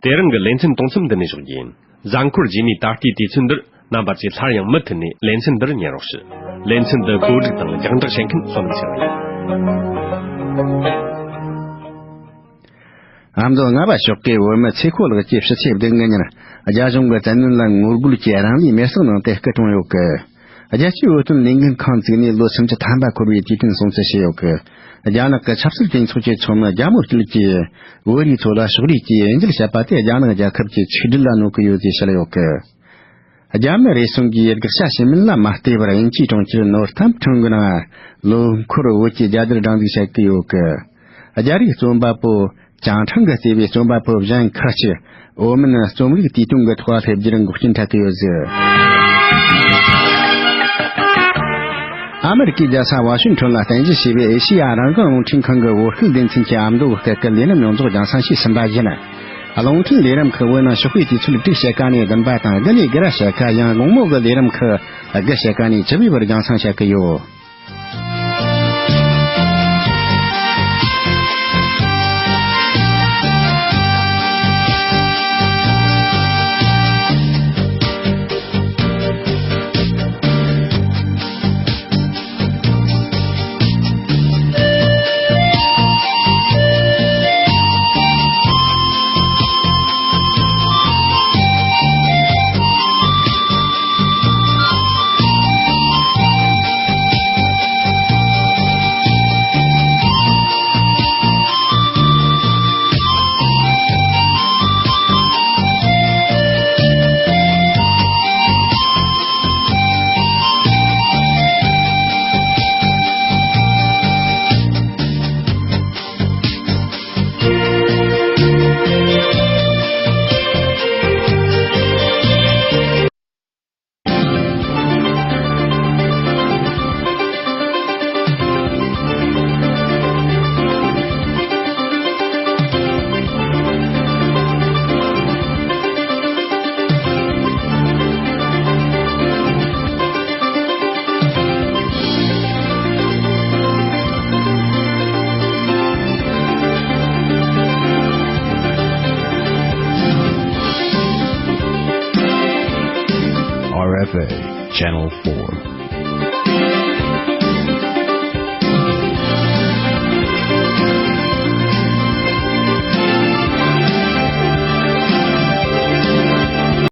དེ་རིང་གི་ལེ་ཚན་གཏོང་མཚམས་འདི་ནས་ཞོག་རྒྱུ་ཡིན། གཟའ་འཁོར་རྗེས་མའི་ད་ལྟའི་དུས་ཚོད་འདིར་རྣམ་པ་ཚོས་སླར་ཡང་མུ་མཐུད་ནས་ལེ་ཚན་འདིར་ཉན་རོགས་ཞུ། ལེ་ཚན་འདི་གོ་སྒྲིག་དང་རྒྱང་བསྒྲགས་བྱེད་མཁན་བསོད་ནམས་ཚེ་རིང་ཡིན། ཨ་མདོ་རྔ་བ་ཕྱོགས་ཀྱི་བོད་མི་ཚེ་ཁོ་ལགས་ཀྱིས་ཕྱི་ཚེས་བདུན་གི་ཉིན་རྒྱ་གཞུང་གི་བཙན་གནོན་ལ་ངོ་རྒོལ་གྱིས་རང་ལུས་མེར་སྲེག་གནང་སྟེ་སྐུ་གྲོངས་ཡོད་གི། རྒྱལ་སྤྱིའི་བོད་དོན་ལས་འགུལ་ཁང་བཙུགས་ནས་ལོ་སུམ་ཅུ་ཐམ་པ་འཁོར་བའི་དུས་སྟོན་སྲུང་བརྩི་བྱས་ཡོད་གི། རྒྱ་ནག་གི་ཆབ་སྲིད་གྲོས་ཚོགས་ཀྱི་ཚོགས་མི་རྒྱ་མོ་སྐྱིད་ཀྱིས་བོད་རིགས་ཚོ་ལ་ཕྱོགས་རིས་ཀྱིས་དབྱེ་འབྱེད་བྱས་པ་དེ་རྒྱ་ནག་རྒྱལ་ཁབ་ཀྱི་ཆིག་སྒྲིལ་ལ་གནོད་ཀྱི་ཡོད་ཅེས་བཤད་ཡོད་གི། རྒྱ་མི་རེ་ཟུང་གིས་དགག་བྱ་བྱེད་མིན་ལ་མ་ལྟོས་པར་དབྱིན་ཇིའི་གྲོང་ཁྱེར་ནོར་ཐམ་ཕྲན་གྱི་ནང་ལོ་འཁོར་བོད་ཀྱི་རྒྱལ་དར་སྒྲེང་འཛུགས་བྱེད་ཀྱི་ཡོད་གི། རྒྱ་རིགས་རྩོམ་པ་པོ་ཅང་ཁྲང་གིས་གཙོས་པའི་རྩོམ་པ་པོ་གཞན་ཁག་ཅིག་འོག་མིན་རྩོམ་རིག་དུས་སྟོན་གྱི་ཐོག་ལ་སླེབས་རྒྱུར་འགོག་རྐྱེན་འཕྲད་ཀྱི་ཡོད་ཟེར། ཨ་མེ་རི་ཀའི་རྒྱལ་ས་ཝ་ཤིང་ཊོན་ལ་རྟེན་གཞི་བྱས་པའི་ཨེ་ཤེ་ཡ་རང་དབང་རླུང་འཕྲིན་ཁང་གི་བོད་སྐད་སྡེ་ཚན་གྱི་ཨ་མདོ་བོད་སྐད་ཀྱི་ལས་རིམ་ཡོངས་རྫོགས་རྒྱང་སྲིང་བྱས་ཟིན་པ་ཡིན། རླུང་འཕྲིན་ལས་རིམ་ཁག་བོད་ནང་ཞོགས་པའི་དུས་ཚོད་དྲུག་ཕྱེད་ཀ་ནས་བདུན་པ་དང་དགུ་ནས་དགུ་ར་ཕྱེད་ཀ། ཡང་དགོང་མོ་གི་ལས་རིམ་ཁག་དགུ་ཕྱེད་ཀ་ནས་བཅུ་པའི་བར་རྒྱང་སྲིང་བྱེད་ཀྱི་ཡོད། R F A Channel four.